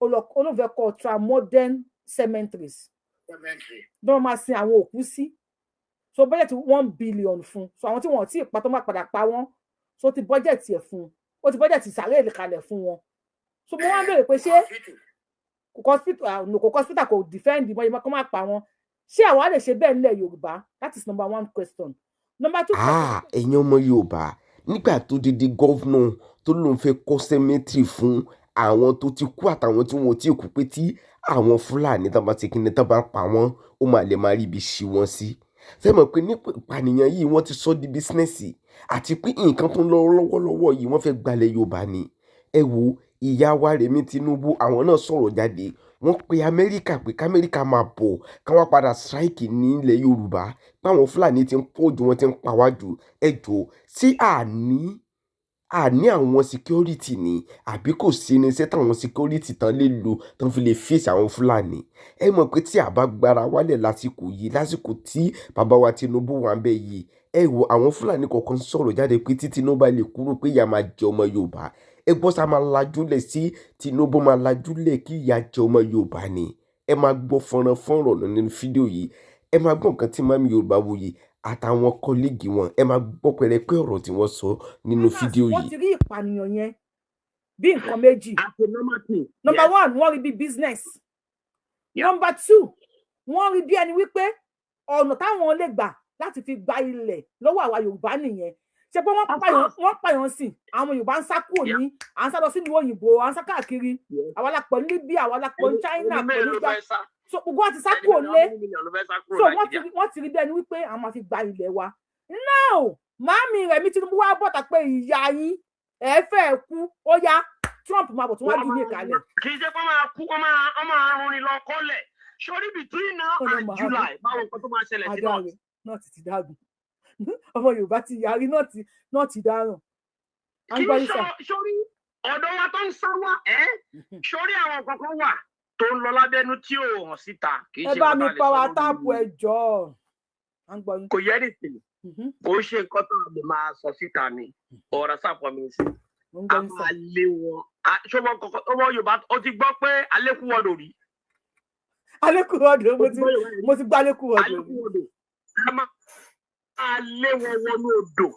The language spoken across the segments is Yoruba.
Ó lọ, ó lóun fẹ́ kọ́ ultra modern cemeteries Cemetery. bí wọ́n máa sin àwọn òkú sí. So budget 1 billion fún. So àwọn tí wọ́n ti pa tó máa padà pa wọ́n, so ó ti budget ẹ̀ fún, ó ti budget ìsàlẹ̀ kalẹ̀ fún wọn. So mo wá ń béèrè pé ṣé Hospital. Kò hospital, kò hospital, kò defend ìmọ̀ ìmọ̀ kó má pa wọn. Ṣé àwa lè ṣe bẹ́ẹ̀ nílẹ̀ Yorùbá? That is number one question. Number two question. Ah, ẹ̀yin ọmọ Yorùbá, nígbà tó di governor tó lóun fẹ́ kọ́ cemetery fún àwọn tó ti kú àtàwọn tí wọn ò tí ì kú, pé tí àwọn Fúlàní tán bá ti kí ni tán bá pa wọ́n, ó máa lè máa rí ibi ṣí wọn sí. Ṣé mọ̀ pé nípa ìpànìyàn yìí, wọ́n ti sọ di business, àti pé nǹkan tó ń lọ lọ́wọ́lọ́wọ́ yìí, wọ́n fẹ́ gbalẹ̀ Yorùbá ni. Ẹ wo ìyá wa Rẹ̀mí Tinubu, àwọn náà sọ̀rọ̀ jáde. Wọ́n pe Amẹ́ríkà pé k'Amẹ́ríkà máa bọ̀, káwọn padà strike nílẹ̀ Yorùbá, páwọn Fúlàní ti ń pọ̀ jù, wọ́n ti ń pa wá jù. Ẹ jọ̀ọ́, ṣé àní àwọn security ni, àbí kò sí irinṣẹ́ táwọn security tán lè lò tán fi lè face àwọn Fúlàní? Ẹ mọ̀ pé tí a bá gbára wálẹ̀ lásìkò yìí, lásìkò tí bàbá wa Tinubu wà ń bẹ̀ yìí, ẹ wo àwọn Fúlàní kọ̀ọ̀kan sọ̀rọ̀ jáde pé tí Tinubu bá lè kúrò, pé ìyà máa jẹ ọmọ Yorùbá. Ẹ gbọ́, sá máa lajúlẹ̀ sí Tinubu, máa lajúlẹ̀ kí ìyà jẹ ọmọ Yorùbá ni. Ẹ máa gbọ́ fọ́nrán fọ́nrán nínú fídíò yìí. Ẹ máa gbọ́ nǹkan tí mummy Yorùbá Wuyì àtàwọn colleague wọn, ẹ máa gbọ́ pẹrẹpẹ ọ̀rọ̀ tí wọ́n sọ nínú fídíò Wọ́n yìí. ti rí ìpànìyàn yẹn bí nǹkan méjì. As a normal thing. Number one, wọ́n rí bí business. Number two, wọ́n rí bí ẹni wípé ọ̀nà táwọn lè gbà láti fi gba ilẹ̀ lọ́wọ́ àwa Yorùbá nìyẹn. Ṣe pé wọ́n pààyàn, wọ́n pààyàn sí àwọn Yorùbá ń sá kúrò ní, à ń sá lọ sílùú òyìnbó, à ń sá káàkiri. Àwa la pọ̀ ní Libya, àwa la pọ̀ ní China, pọ̀ nígbà. So gbogbo wa ti sá kúrò lé. So wọ́n ti rí bí ẹni wípé àwọn máa fi gba ilẹ̀ wa. Now, màámi Rẹ̀mí Tinubu wá bọ̀tà pé ìyá yín ẹ fẹ́ kú, ó yá, Trump máa bọ̀ tí wọ́n á dùn ní ìkàlẹ̀. Kì í ṣe pé wọ́n máa kú, wọ́n máa rún ni lọ kọ́lẹ̀ sórí between now and July. Báwo nǹkan tó máa ṣẹlẹ̀ sí náà? Adáre náà ti dágùn, ọmọ Yorùbá ti yarí náà ti dáràn. Kì í sọ sórí ọ̀dọ̀ wa tó ń sá wá ẹ́ sórí àwọn kankan wà tó ń lọ lábẹ́nú tí ò hàn síta. Kì í Ẹ ṣe bá mi nǹkan tá a lè pa sọ wa lórí táàpù, ẹ jọ̀ọ́, à ń gbọ́ yín. Kò yẹ nìsín, kò ń ṣe nǹkan tó lè máa sọ síta ni ọ̀rọ̀ sápọ̀ mi sí. Mo ń A gbọ́ yín sà. máa lé wọn. Ṣọmọ kọ̀ọ̀kan ọmọ Yorùbá, ó ti gbọ́ pé alékúwọ́dò rí? Alékùrọ̀dọ̀, mo ti gbọ́ alékùrọ̀dọ̀ rí. Alékúwọ́dò, a máa lé wọn wọnú odò.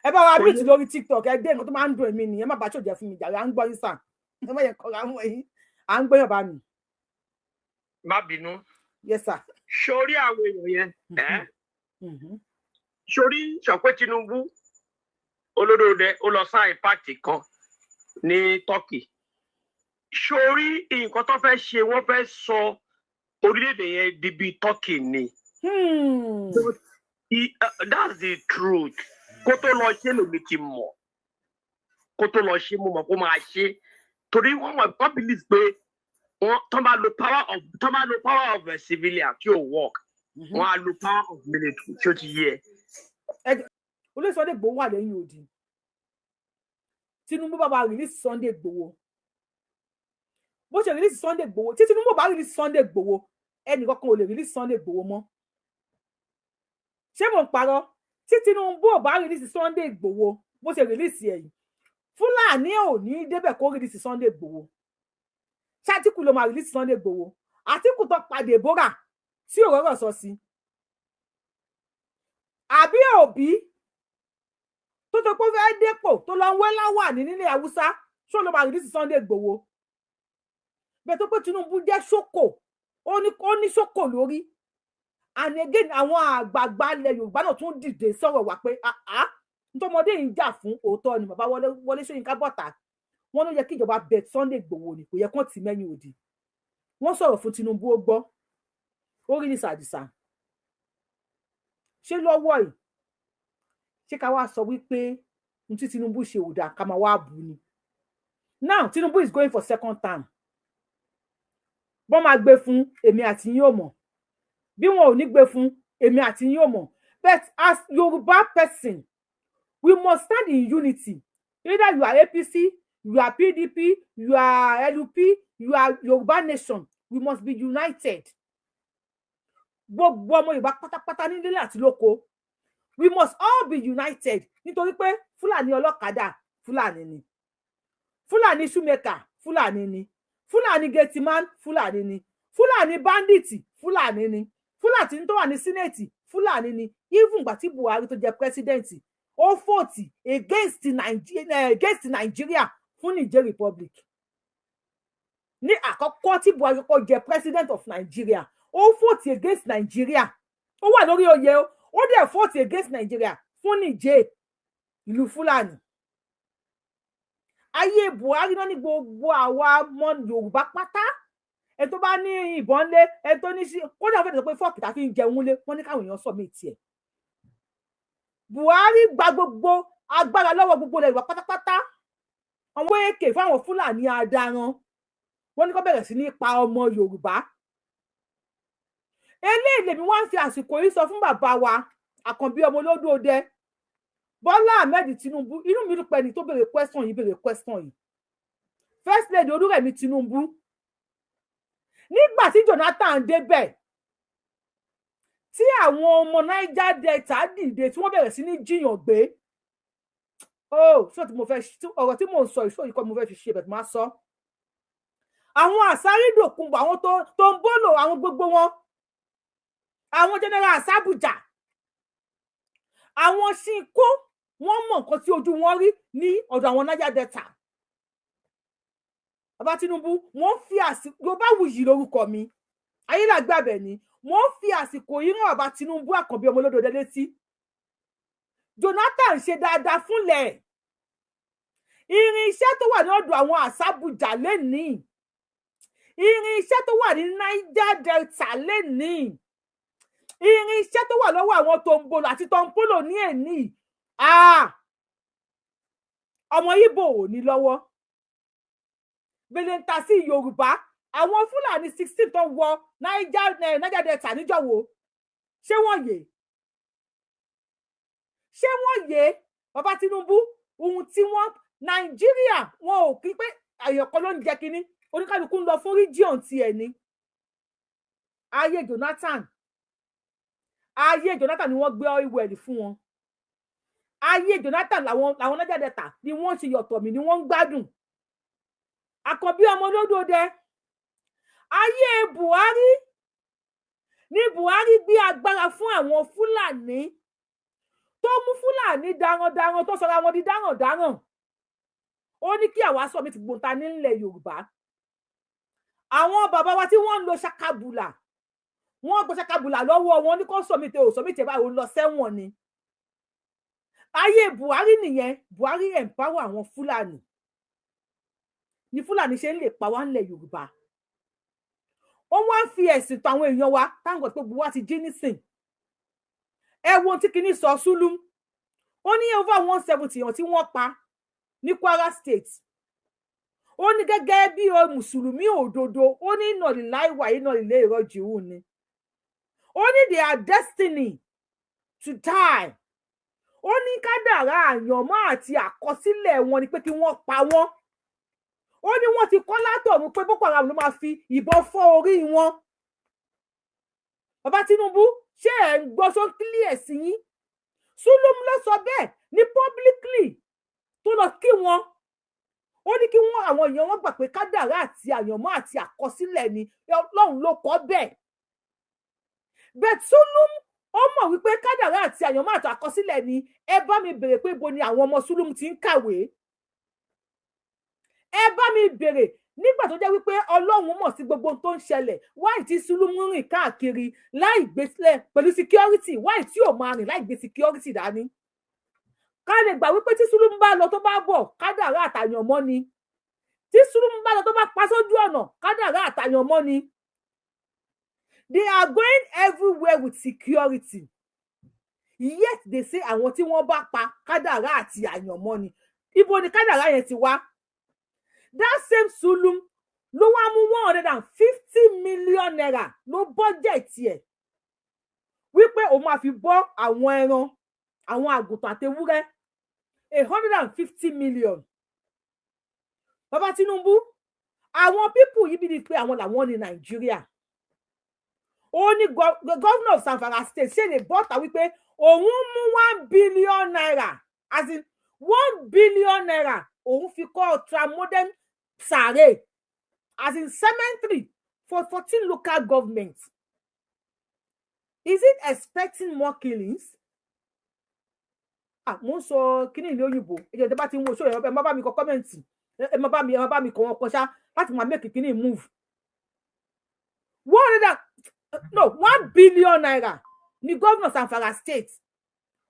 Ẹ bá wa Kò mute yẹ. lórí TikTok. Ẹ dé, nǹkan tó máa ń dùn èmi nìyẹn. Má bàa ṣòjẹ fún mi jàre. À ń gbọ́ yín sà, ẹ má yẹ kọra mọ́ yín. À ń gbọ́ yàn bá mi. Má bínú. Yes sir. Sórí àwọn èèyàn yẹn ẹ sórí sọ pé Tinubu olódòdè, ó lọ sign pact kan ní Turkey. Sórí nǹkan tó fẹ́ ṣe, wọ́n fẹ́ sọ orílẹ̀-èdè yẹn di bíi Turkey ni. That's the truth. Kó tó lọ ṣe lèmi ti mọ̀, kó tó lọ ṣe mo mọ̀ kó máa ṣe, torí wọ́n mọ̀, wọ́n believe pé wọ́n tán bá lo power of a civilian tí ò work, wọ́n á lo power of military tí ó ti yẹ. Olóyè Sunday Igboho wà lẹ́yìn odi. Tinubu bá wa release Sunday Igboho bó ṣe release Sunday Igboho. Tí Tinubu bá release Sunday Igboho, ẹnì kankan ò lè release Sunday Igboho mọ́. Ṣé mò ń parọ́? Tí Tinubu ò bá release Sunday Igboho bó ṣe release ẹ̀ yìí, Fúlàní ò ní débẹ̀ kó release Sunday Igboho. Ṣé Àtìkù ló máa release Sunday Igboho? Àtìkù tó pa Deborah tí ò rọ́rọ̀ sọ sí, àbí Òbí tó pé ó fẹ́ dépò, tó lọ ń wé láwàní nílẹ̀ Haúsá, ṣó ló máa release Sunday Igboho? Bẹ́ẹ̀ tó pé Tinubu jẹ́ ṣókò, ó ní ṣókò lórí. And again, àwọn àgbààgbà ilẹ̀ Yorùbá náà tún dìde sọ̀rọ̀ wá pé àá ntọ́mọdé yìí ń jà fún òótọ́ ni. Bàbá Wọlé Ṣóyínká bọ̀tà, wọn ló yẹ kí ìjọba bẹ Sunday Igboho ni, kò yẹ kán tì mẹ́yìn òdì. Wọ́n sọ̀rọ̀ fún Tinubu, ó gbọ́, ó rí ní sàdìsà. Ṣé lọ́wọ́ yìí, ṣé ká wá sọ wípé n tí Tinubu ṣe ò dáa, ká máa wá bù ni? Now Tinubu is going for second term. Bọ́n máa gbé fún èmi àti yín ò mọ̀, bí wọn ò ní gbé fún èmi àti yín ò mọ̀, but as Yorùbá person, we must stand in unity. Either you are APC, you are PDP, you are LP, you are Yorùbá nation, we must be united. Gbogbo ọmọ Yorùbá pátápátá, nílé àti lóko, we must all be united, nítorí pé Fúlàní ọlọ́kadà, Fúlàní ni. Fúlàní shoemaker, Fúlàní ni. Fúlàní gateman Fúlàní ni, Fúlàní bandit Fúlàní ni, Fúlàní tó wà ní Senate Fúlàní ni. Even ìgbà tí Buhari tó jẹ president, ó vote against Nigeria fún Niger Republic. Ní àkọ́kọ́ tí Buhari kọ́kọ́ jẹ president of Nigeria, ó vote against Nigeria. Ó wà lórí oyè o, ó dẹ̀ vote against Nigeria fún Niger, ìlú Fúlàní. Ayé Buhari náà ní gbogbo àwa ọmọ Yorùbá pátá, ẹ tó bá ní ìbọn lé, ẹ tó ní sí, kódà fẹ́ẹ́ sọ pé fork tá fi ń jẹun lé, wọ́n ní káwọn èèyàn sọ mí tiẹ̀. Buhari gba gbogbo agbára lọ́wọ́ gbogbo ilẹ̀ Yorùbá pátápátá. Àwọn èké fáwọn Fúlàní adaran, wọ́n ní kó bẹ̀rẹ̀ sí ní pa ọmọ Yorùbá. Eléyìí lèmi wá ń fi àsìkò yìí sọ fún bàbá wa Àkànbí ọmọ Olódòdẹ, Bọ́lá Ahmed Tinubu. Inú mi dùn pé ẹni tó béèrè question yìí béèrè question yìí. First Lady Olúrẹ̀mí Tinubu, nígbà tí Jonathan débẹ̀, tí àwọn ọmọ Niger Delta dìde, tí wọ́n bẹ̀rẹ̀ sí ní jiyàn gbé, oh, ṣó tí mo fẹ́, ọ̀rọ̀ tí mò ń sọ ìṣó yìí kọ́ mo fẹ́ fi ṣe bẹ̀tẹ̀ máa sọ. Àwọn àsárídòkun, àwọn tó ń bọ́lò, àwọn gbogbo wọn, àwọn general Asabuja, àwọn ṣìnkó, wọ́n mọ̀ nǹkan tí ojú wọn rí ní ọ̀dọ̀ àwọn Niger Delta. Bàbá Tinubu, wọ́n fi àsìkò, Yorùbáwùyí lórúkọ mi, ayélujára ni wọ́n fi àsìkò yìí rán bàbá Tinubu Àkànbí ọmọ Olódòdó létí. Jonathan ṣe dáadáa fúnlẹ̀. Irinṣẹ́ tó wà ní ọ̀dọ̀ àwọn Àsábùjà lénìí, irinṣẹ́ tó wà ní Niger Delta lénìí, irinṣẹ́ tó wà lọ́wọ́ àwọn Tombolo àti Tompolo ní èní, ọmọ Ìgbò ò ní lọ́wọ́ gbèlèǹtà sí Yorùbá. Àwọn Fúlàní 16 tó wọ Niger Delta níjọ́wọ́, ṣé wọ́n yè? Ṣé wọ́n yè? Bàbá Tinubu, ohun tí wọ́n Nàìjíríà, wọn ò kí pé àyọkọ ló ń jẹ kínní, oníkálukú ń lọ fún region tiẹ̀ ní. Ayé Jonathan, ayé Jonathan ni wọ́n gbé oil well fún wọn. Ayé Jonathan làwọn Niger Delta ni wọ́n ṣe yọ̀tọ̀ mi, ni wọ́n ń gbádùn. Àkànbí ọmọ Olódòdẹ, ayé Buhari ní Buhari gbé agbára fún àwọn Fúlàní, tó mú Fúlàní darandaran, tó sọra wọn di darandaran. Ó ní kí àwa sọ mi ti gbóǹta nílẹ̀ Yorùbá. Àwọn bàbá wa tí wọ́n ń lo ṣakabùlà, wọ́n gbọ́ ṣakabùlà lọ́wọ́ wọn, ní kó sọ mi tẹ ò sọ mi tẹ báyìí, ó lọ sẹ́wọ̀n ni. Ayé Buhari nìyẹn. Buhari empower àwọn Fúlàní ní Fúlàní ṣe ń lè pa wá nílẹ̀ Yorùbá. Ó wá ń fi ẹ̀sìn tó àwọn èèyàn wa táwọn kan, pé gbogbo wa ti jí nísìn. Ẹ wo ohun tí kinní sọ, Zulum. Ó ní over 170 èèyàn tí wọ́n pa ní Kwara State. Ó ní gẹ́gẹ́ bí mùsùlùmí òdodo, ó ní ìnàlíláìwà ìnàlílé ìrọ̀jìwù ni. Ó ní they are destiny to die. Ó ní kádàrá, àyànmọ́ àti àkọsílẹ̀ wọn ni pé kí wọ́n pa wọ́n. Ó ní wọ́n ti kọ́ látọ̀run pé Boko Haram ló máa fi ìbọn fọ́ orí wọn. Bàbá Tinubu, ṣé ẹ̀ ń gbọ́? Ṣó clear sí yín? Zulum ló sọ bẹ́ẹ̀ ní publicly tó lọ kí wọn. Ó ní kí wọ́n, àwọn èèyàn wọn gbà pé kádàrá àti àyànmọ́ àti àkọsílẹ̀ ni, Ọlọ́run ló kọ bẹ́ẹ̀. Bẹ́ẹ̀ Zulum, ó mọ̀ wípé kádàrá àti àyànmọ́ àti àkọsílẹ̀ ni. Ẹ bá mi bèrè pé ibo ni àwọn ọmọ Zulum ti ń kàwé. Ẹ bá mi bèrè, nígbà tó jẹ́ wípé Ọlọ́run mọ̀ sí gbogbo ohun tó ń ṣẹlẹ̀, why tí Zulum rìn káàkiri láì gbé sílẹ̀ pẹ̀lú security? Why tí ò máa rìn láì gbé security dání? Ká lè gbà wípé tí Zulum bá lọ, tó bá bọ̀, kádàrá àtàyànmọ́ ni. Tí Zulum bá lọ, tó bá pa sójú ọ̀nà, kádàrá àtàyànmọ́ ni. They are going everywhere with security, yet they say àwọn tí wọ́n bá pa, kádàrá àti àyànmọ́ ni. Ibo ni kádàrá yẹn ti wá? That same Zulum ló wá mú ₦150 million, ló budget ẹ̀ wípé òun máa fi bọ́ àwọn ẹran, àwọn àgùntàn àtewúrẹ́, 150 million. Bàbá Tinubu, àwọn people yìí bí ni pé àwọn làwọn ní Nàìjíríà. Ó ní governor of Zamfara State ṣe lè bọ́ta wípé òun mú ₦1 billion, as in ₦1 billion, òun fi kọ́ ultra modern sàrè. as in cemetery for 14 local governments. Is it expecting more killings? Ah, mo ń sọ kíní ìlú òyìnbó. Ẹjẹ tó bá ti ń wo ṣó, ẹ má bá mi kọ comment, ẹ má bá mi kọ wọn kọ ṣá láti máa make kíní move. 100, no, ₦1 billion ní gómìnà Zamfara State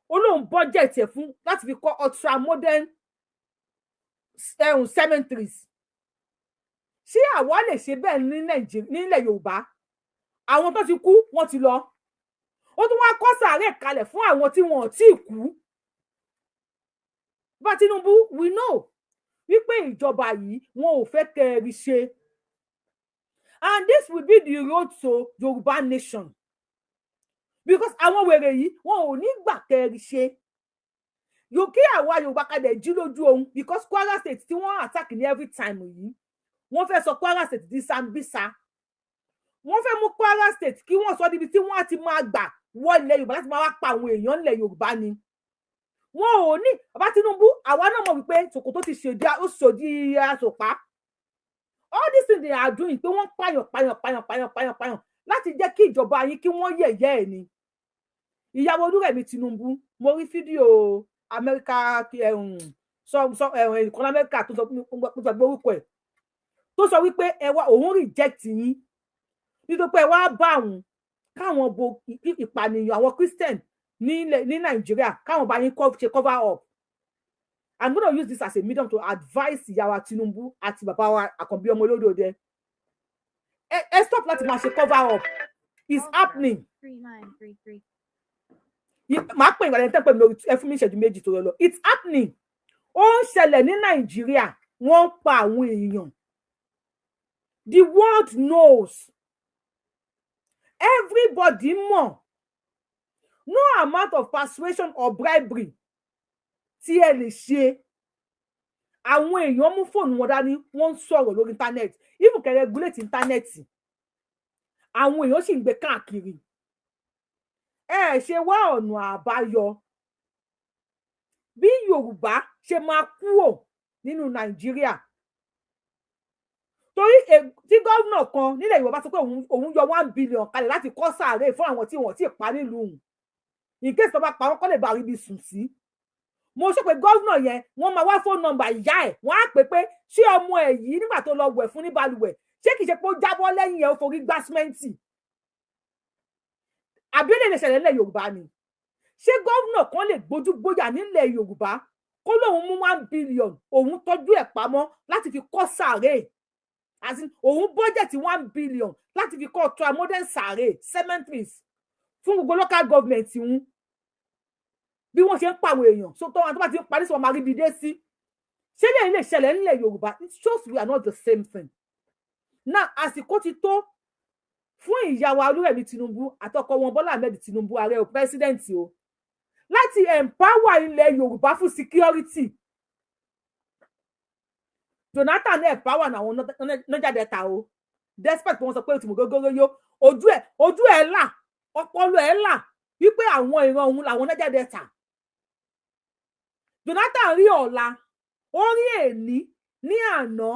ó lóun budget ẹ̀ fún láti fi kọ́ ultra modern cemeteries. Ṣé àwa lè ṣe bẹ́ẹ̀ ní Nàìjíríà, nílẹ̀ Yorùbá? Àwọn tó ti kú, wọ́n ti lọ. Ó tún wá kọ́ sàárè kalẹ̀ fún àwọn tí wọn ò tí ì kú. Bá Tinubu, we know wípé ìjọba yìí, wọn ò fẹ́ kẹ́ ẹ rí ṣe, and this will be the road to Yorùbá nation, because àwọn wèrè yìí, wọn ò ní gbà kẹ́ ẹ rí ṣe yóò kí àwa Yorùbá kalẹ̀ jí lójú ohun, because Kwara State tí wọ́n attack ní every time yìí, wọ́n fẹ́ sọ Kwara State di Sambisa. Wọ́n fẹ́ mú Kwara State kí wọ́n sọ níbi tí wọ́n á ti máa gbà wọ ilẹ̀ Yorùbá láti máa wá pa àwọn èèyàn ilẹ̀ Yorùbá ni. Wọn ò ní bàbá Tinubu. Àwa náà mọ̀ wípé ṣòkòtò ti ṣòdì, ó ṣòdì àṣòpá. All these things they are doing, pé wọ́n pààyàn, pààyàn, pààyàn, pààyàn, pààyàn, pààyàn láti jẹ́ kí ìjọba yín kí wọ́n yẹ̀yẹ́ ẹ̀ ni. Ìyàwó Olúrẹ̀mí Tinubu, mo rí fídíò Amẹ́ríkà sọ sọ ìkànnì Amẹ́ríkà tó sọ, mo gbàgbé orúkọ ẹ̀, tó sọ wípé ẹ wá, òun reject yín nítorí pé ẹ wá bá òun káwọn bo ìpànìyàn àwọn Christian ní Nàìjíríà, káwọn bá yín ṣe cover up. I'm gonna use this as a medium to advise ìyàwó Tinubu àti bàbá wa Àkànbí ọmọ olódòdẹ, ẹ stop láti máa ṣe cover up. It's happening. Màá pè ìgbàlẹ̀ tẹ́ pé mi lórí ẹ fún mi ìṣẹ́jú 2 tó lọ. It's happening, ó ń ṣẹlẹ̀ ní Nàìjíríà. Wọ́n ń pa àwọn èèyàn. The world knows, everybody mọ̀. No amount of persuasion or bribery tí ẹ lè ṣe, àwọn èèyàn mú fóònù wọn dání, wọ́n ń sọ̀rọ̀ lórí internet. Even kẹ́ regulate internet, àwọn èèyàn sì ń gbé káàkiri. Ẹ ṣe wá ọ̀nà àbáyọ bí Yorùbá ṣe máa kúrò nínú Nàìjíríà, torí tí gómìnà kan nílẹ̀ Yorùbá sọ pé òun yọ 1 billion kalẹ̀ láti kọ́ sàárè fún àwọn tí wọ́n ti pa nílùú òun, in case tó bá pa wọ́n, kọ́ lè bá rí ibi sùn sí. Mo sọ pé gómìnà yẹn, wọ́n máa wá phone number ìyá ẹ̀, wọ́n á pè pé ṣé ọmọ ẹ̀ yìí, nígbà tó lọ wẹ̀ fún ní balùwẹ̀, ṣé kìí ṣe pé ó jábọ́ lẹ́yìn ẹ̀, ó forí gbá símẹ́ǹtì? Àbí ó lè ṣẹlẹ̀ nílẹ̀ Yorùbá ni? Ṣé gómìnà kan lè gbójú gbóyà nílẹ̀ Yorùbá kó lóun mú 1 billion, òun tọ́jú ẹ̀ pamọ́ láti fi kọ́ sàárè, as in òun budget 1 billion láti fi kọ́ ultra modern sàárè cemeteries fún gbogbo local government ń bí wọ́n ṣe ń pàwọn èèyàn so tó wọn tó bá ti ń parí sí, wọn máa rí ibi dé sí? Ṣé lè ṣẹlẹ̀ nílẹ̀ Yorùbá? It shows we are not the same thing now. Àsìkò ti tó fún ìyá wa Olúrẹ̀mí Tinubu àtọkọ wọn Bọ́lá Ahmed Tinubu, ààrẹ o, president o, láti empower ilẹ̀ Yorùbá fún security. Jonathan empower àwọn Niger Delta o, despite pé wọ́n sọ pé ó ti mú gógóró yó, ojú ẹ̀ là, ọpọlọ ẹ̀ là wípé àwọn ìran òun làwọn Niger Delta. Jonathan rí ọ̀la, ó rí èní ní àná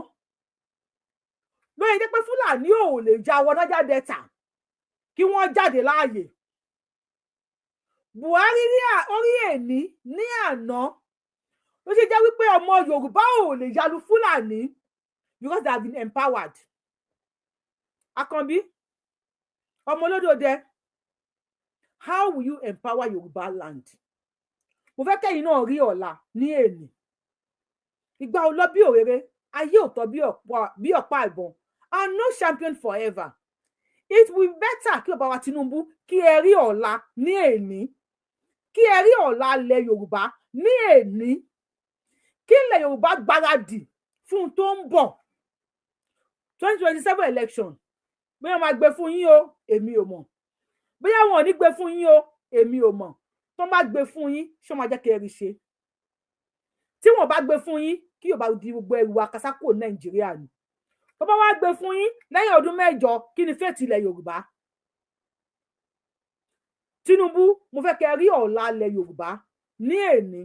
lóye jẹ́ pé Fúlàní ò lè já wọ Niger Delta kí wọ́n jáde láàyè. Buhari rí, ó rí èní ní àná ló ṣe jẹ́ wípé ọmọ Yorùbá ò lè yalu Fúlàní, because they have been empowered. Àkànbí ọmọ olódòdẹ, how will you empower Yorùbá land? Mo fẹ́ kẹ́yìn náà rí ọ̀la ní èní. Ìgbà ò lọ bí òréré, ayé ò tọ́ bí ọ̀pá ìbọn, and no champion forever. It will be better kí bàbá wa Tinubu, kí ẹ rí ọ̀la ní èní, kí ẹ rí ọ̀la ilẹ̀ Yorùbá ní èní, kí ilẹ̀ Yorùbá gbáradì fún un tó ń bọ̀, 2027 election. Bóyá máa gbé fún yín o, èmi ò mọ̀. Bóyá wọn ò ní gbé fún yín o, èmi ò mọ̀. Tó bá gbé fún yín, ṣé wọn máa jẹ́ kí ẹ rí ṣe? Tí wọn bá gbé fún yín, kí Yorùbá di gbogbo ẹrù wa kásákò Nàìjíríà ni. Tó bá wá gbé fún yín lẹ́yìn ọdún 8, kí ni fate ilẹ̀ Yorùbá? Tinubu, mo fẹ́ kẹ́ rí ọ̀la ilẹ̀ Yorùbá ní èní,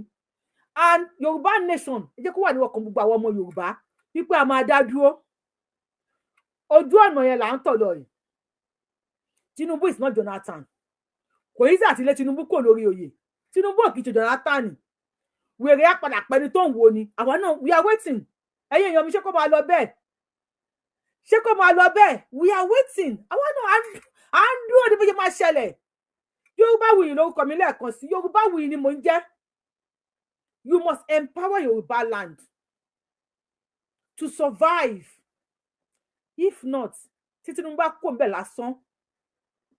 and Yorùbá nation, ẹ jẹ́ kó wà ní ọkàn gbogbo àwọn ọmọ Yorùbá wípé a máa dá dúró. Ojú ọ̀nà yẹn là ń tọ̀ lọ yìí. Tinubu is not Jonathan. Kò yí sí àtìlẹ́ Tinubu kò lórí oyè. Tinubu ò kì í ṣe Jonathan. Wèrè á padà pẹni tó ń wo ni. Àwa náà, we are waiting. Ẹ̀yin èèyàn mi, ṣé kó máa lọ bẹ́ẹ̀? Ṣé kó máa lọ bẹ́ẹ̀? We are waiting. Àwa náà à ń dúró ní bó ṣe máa ṣẹlẹ̀. Yorùbáwùyí lórúkọ mi lẹ́ẹ̀kan sí. Yorùbáwùyí ni mò ń jẹ́. You must empower Yorùbá land to survive. If not, tí Tinubu bá kó ń bẹ̀ lásán,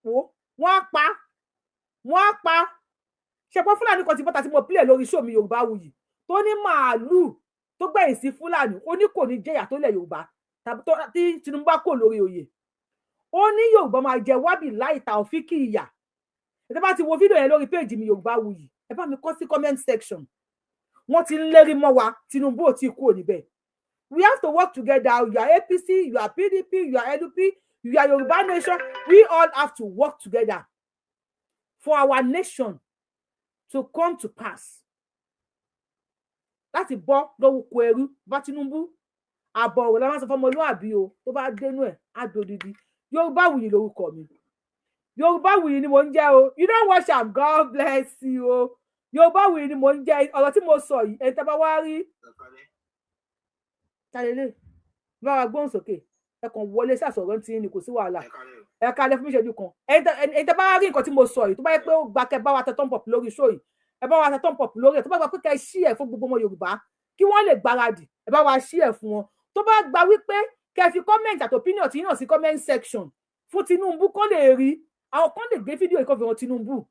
wo wọ́n á pa, wọ́n á pa. Ṣẹpọ Fúlàní kan ti bọ́ta tí mo play lórí show mi Yorùbáwùyí, tó ní màálùú tó gbẹ̀yìn sí Fúlàní, ó ní kò ní jẹ́yà tó lẹ̀ Yorùbá tàbí tí Tinubu bá kò lórí oyè. Ó ní Yorùbá máa jẹ wábì láì ta òfíkì ìyà. Ẹ bá ti wo fídíò yẹn lórí péèjì mi Yorùbáwùyí, ẹ bá mi kọ sí comment section. Wọ́n ti ń lérí mọ́ wa. Tinubu ò tí ì kúrò níbẹ̀. We have to work together. You are APC, you are PDP, you are LP, you are Yorùbá nation, we all have to work together for our nation to come to pass, láti bọ́ lọ́wọ́ oko ẹrú. Bá Tinubu, àbọ̀ ọ̀rọ̀ la máa sọ fọmọlúàbí o, tó bá dénú ẹ̀ á dodidi. Yorùbáwùyí lórúkọ mi. Yorùbáwùyí ni mò ń jẹ́ o. You don watch am, God bless you o. Yorùbáwùyí ni mò ń jẹ́. Ọ̀rọ̀ tí mo sọ yìí, ẹni tẹ́ bá wá rí tàlélẹ̀ bá wa gbóhùn sókè, ẹ kàn wọlé sàsọ̀rọ̀ tí ní kò sí wàhálà. Ẹ kalẹ̀ fún ìṣẹ́jú kan. Ẹni tẹ́ bá rí nǹkan tí mo sọ yìí, tó bá yẹ pé ó gba kẹ́ bá wa tẹ thumb up lórí show yìí, ẹ bá wa tẹ thumb up lórí ẹ. Tó bá gba pé kẹ́ share fún gbogbo ọmọ Yorùbá kí wọ́n lè gbáradì, ẹ bá wa share fún wọn. Tó bá gba wípé kẹ́ fi comment àti opinion tí yín náà sí comment section fún Tinubu kó lè rí, àwọn kan lè gbé fídíò yìí kó fi hàn Tinubu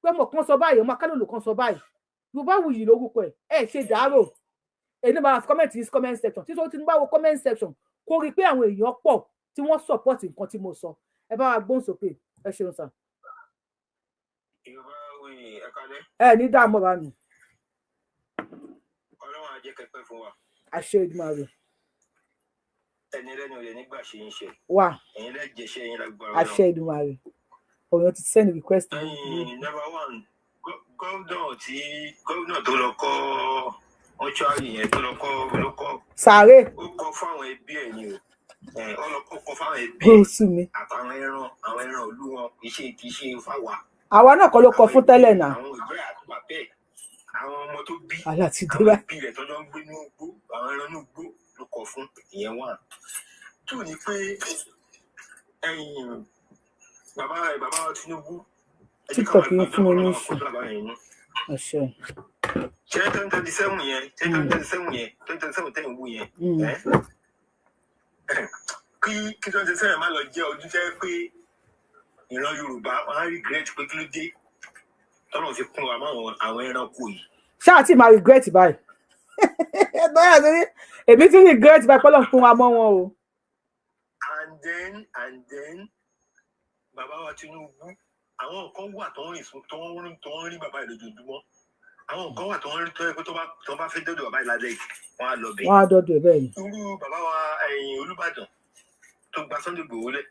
pé ọmọ kan sọ báyìí, ọmọ akálòlò kan sọ báyìí. Yorùbáwùyí lórúkọ ẹ. Ẹ ṣe dàárò. Èyí máa fi comment sí comment section tí Tinubu bá wo comment section, kó rí i pé àwọn èèyàn pọ̀ tí wọ́n support nǹkan tí mo sọ. Ẹ bá wa gbóhùn sókè. Ẹ ṣeun sir. Yorùbáwùyí, ẹ kálẹ́. Ẹ ní dààmú bàbá mi. Ọlọ́run á jẹ́ kẹ́pẹ́ fún wa. Àṣẹ Èdùmàrè. Ẹni lẹ́nu rẹ̀ nígbà ṣe ń ṣe. Wà. Ẹ̀yin lẹ́jẹ̀ṣẹ́ yín lágbára. Àṣẹ Èdùmàrè. Òyìn ti send request. Ẹ̀yin, number one, gómìnà tí gómìnà tó lọ kọ́ mọ́ṣúárì yẹn, tó lọ kọ́ ló kọ́. Sàárè. Ó kọ́ fáwọn ẹbí ẹ̀ ni o. Ó lọ kọ́ fáwọn ẹbí ó sú mi. àtàwọn ẹran, àwọn ẹran ìlú wọn, kì í ṣe fáwa. Àwa náà kọ́ ló kọ fún tẹ́lẹ̀ náà. Àwọn ìgbẹ́ àti bàbá ẹ̀, àwọn ọmọ tó bí, Wàhálà ti dé àwọn báyìí. ẹbí rẹ̀ tọ́jọ́ ń gbé ní igbó, àwọn ẹran ní igbó ló kọ fún. Ìyẹn wà. Two ni pé ẹ̀yìn bàbá Tinubu, ẹ jẹ́ ká TikTok máa yín fún mi ní gbàdúrà issue. kó bàbá yẹn nú. Àṣẹ. Ṣé 2027 yẹn, 2027 yẹn, 2027 tẹ̀ ń wú yẹn, ẹ́ kí 2027 má lọ jẹ́ ọdún jẹ́ pé ìran Yorùbá wọn á regret pé kí ló dé tọ́lọ̀ fi kún wa mọ́ àwọn ẹranko yìí. Ṣáà tí máa regret báyìí. Báyà ti ní èmi ti regret báyìí pọ́lọ́ fún wa mọ́ wọn o. And then bàbá wa Tinubu, àwọn kan wà tó ń rìn fún tó ń rí bàbá yìí lójoojúmọ́. Àwọn kan wà tó ń rí tó yẹ pé tó bá fẹ́ dọ́dọ̀ bàbá yìí lálẹ́ yìí, wọ́n á lọ bẹ̀. Wọ́n á dọ́dọ̀ ẹ̀, bẹ́ẹ̀ ni. Irú bàbá wa ẹ̀yìn Olúbàdàn tó gba Sunday Igboho lẹ̀,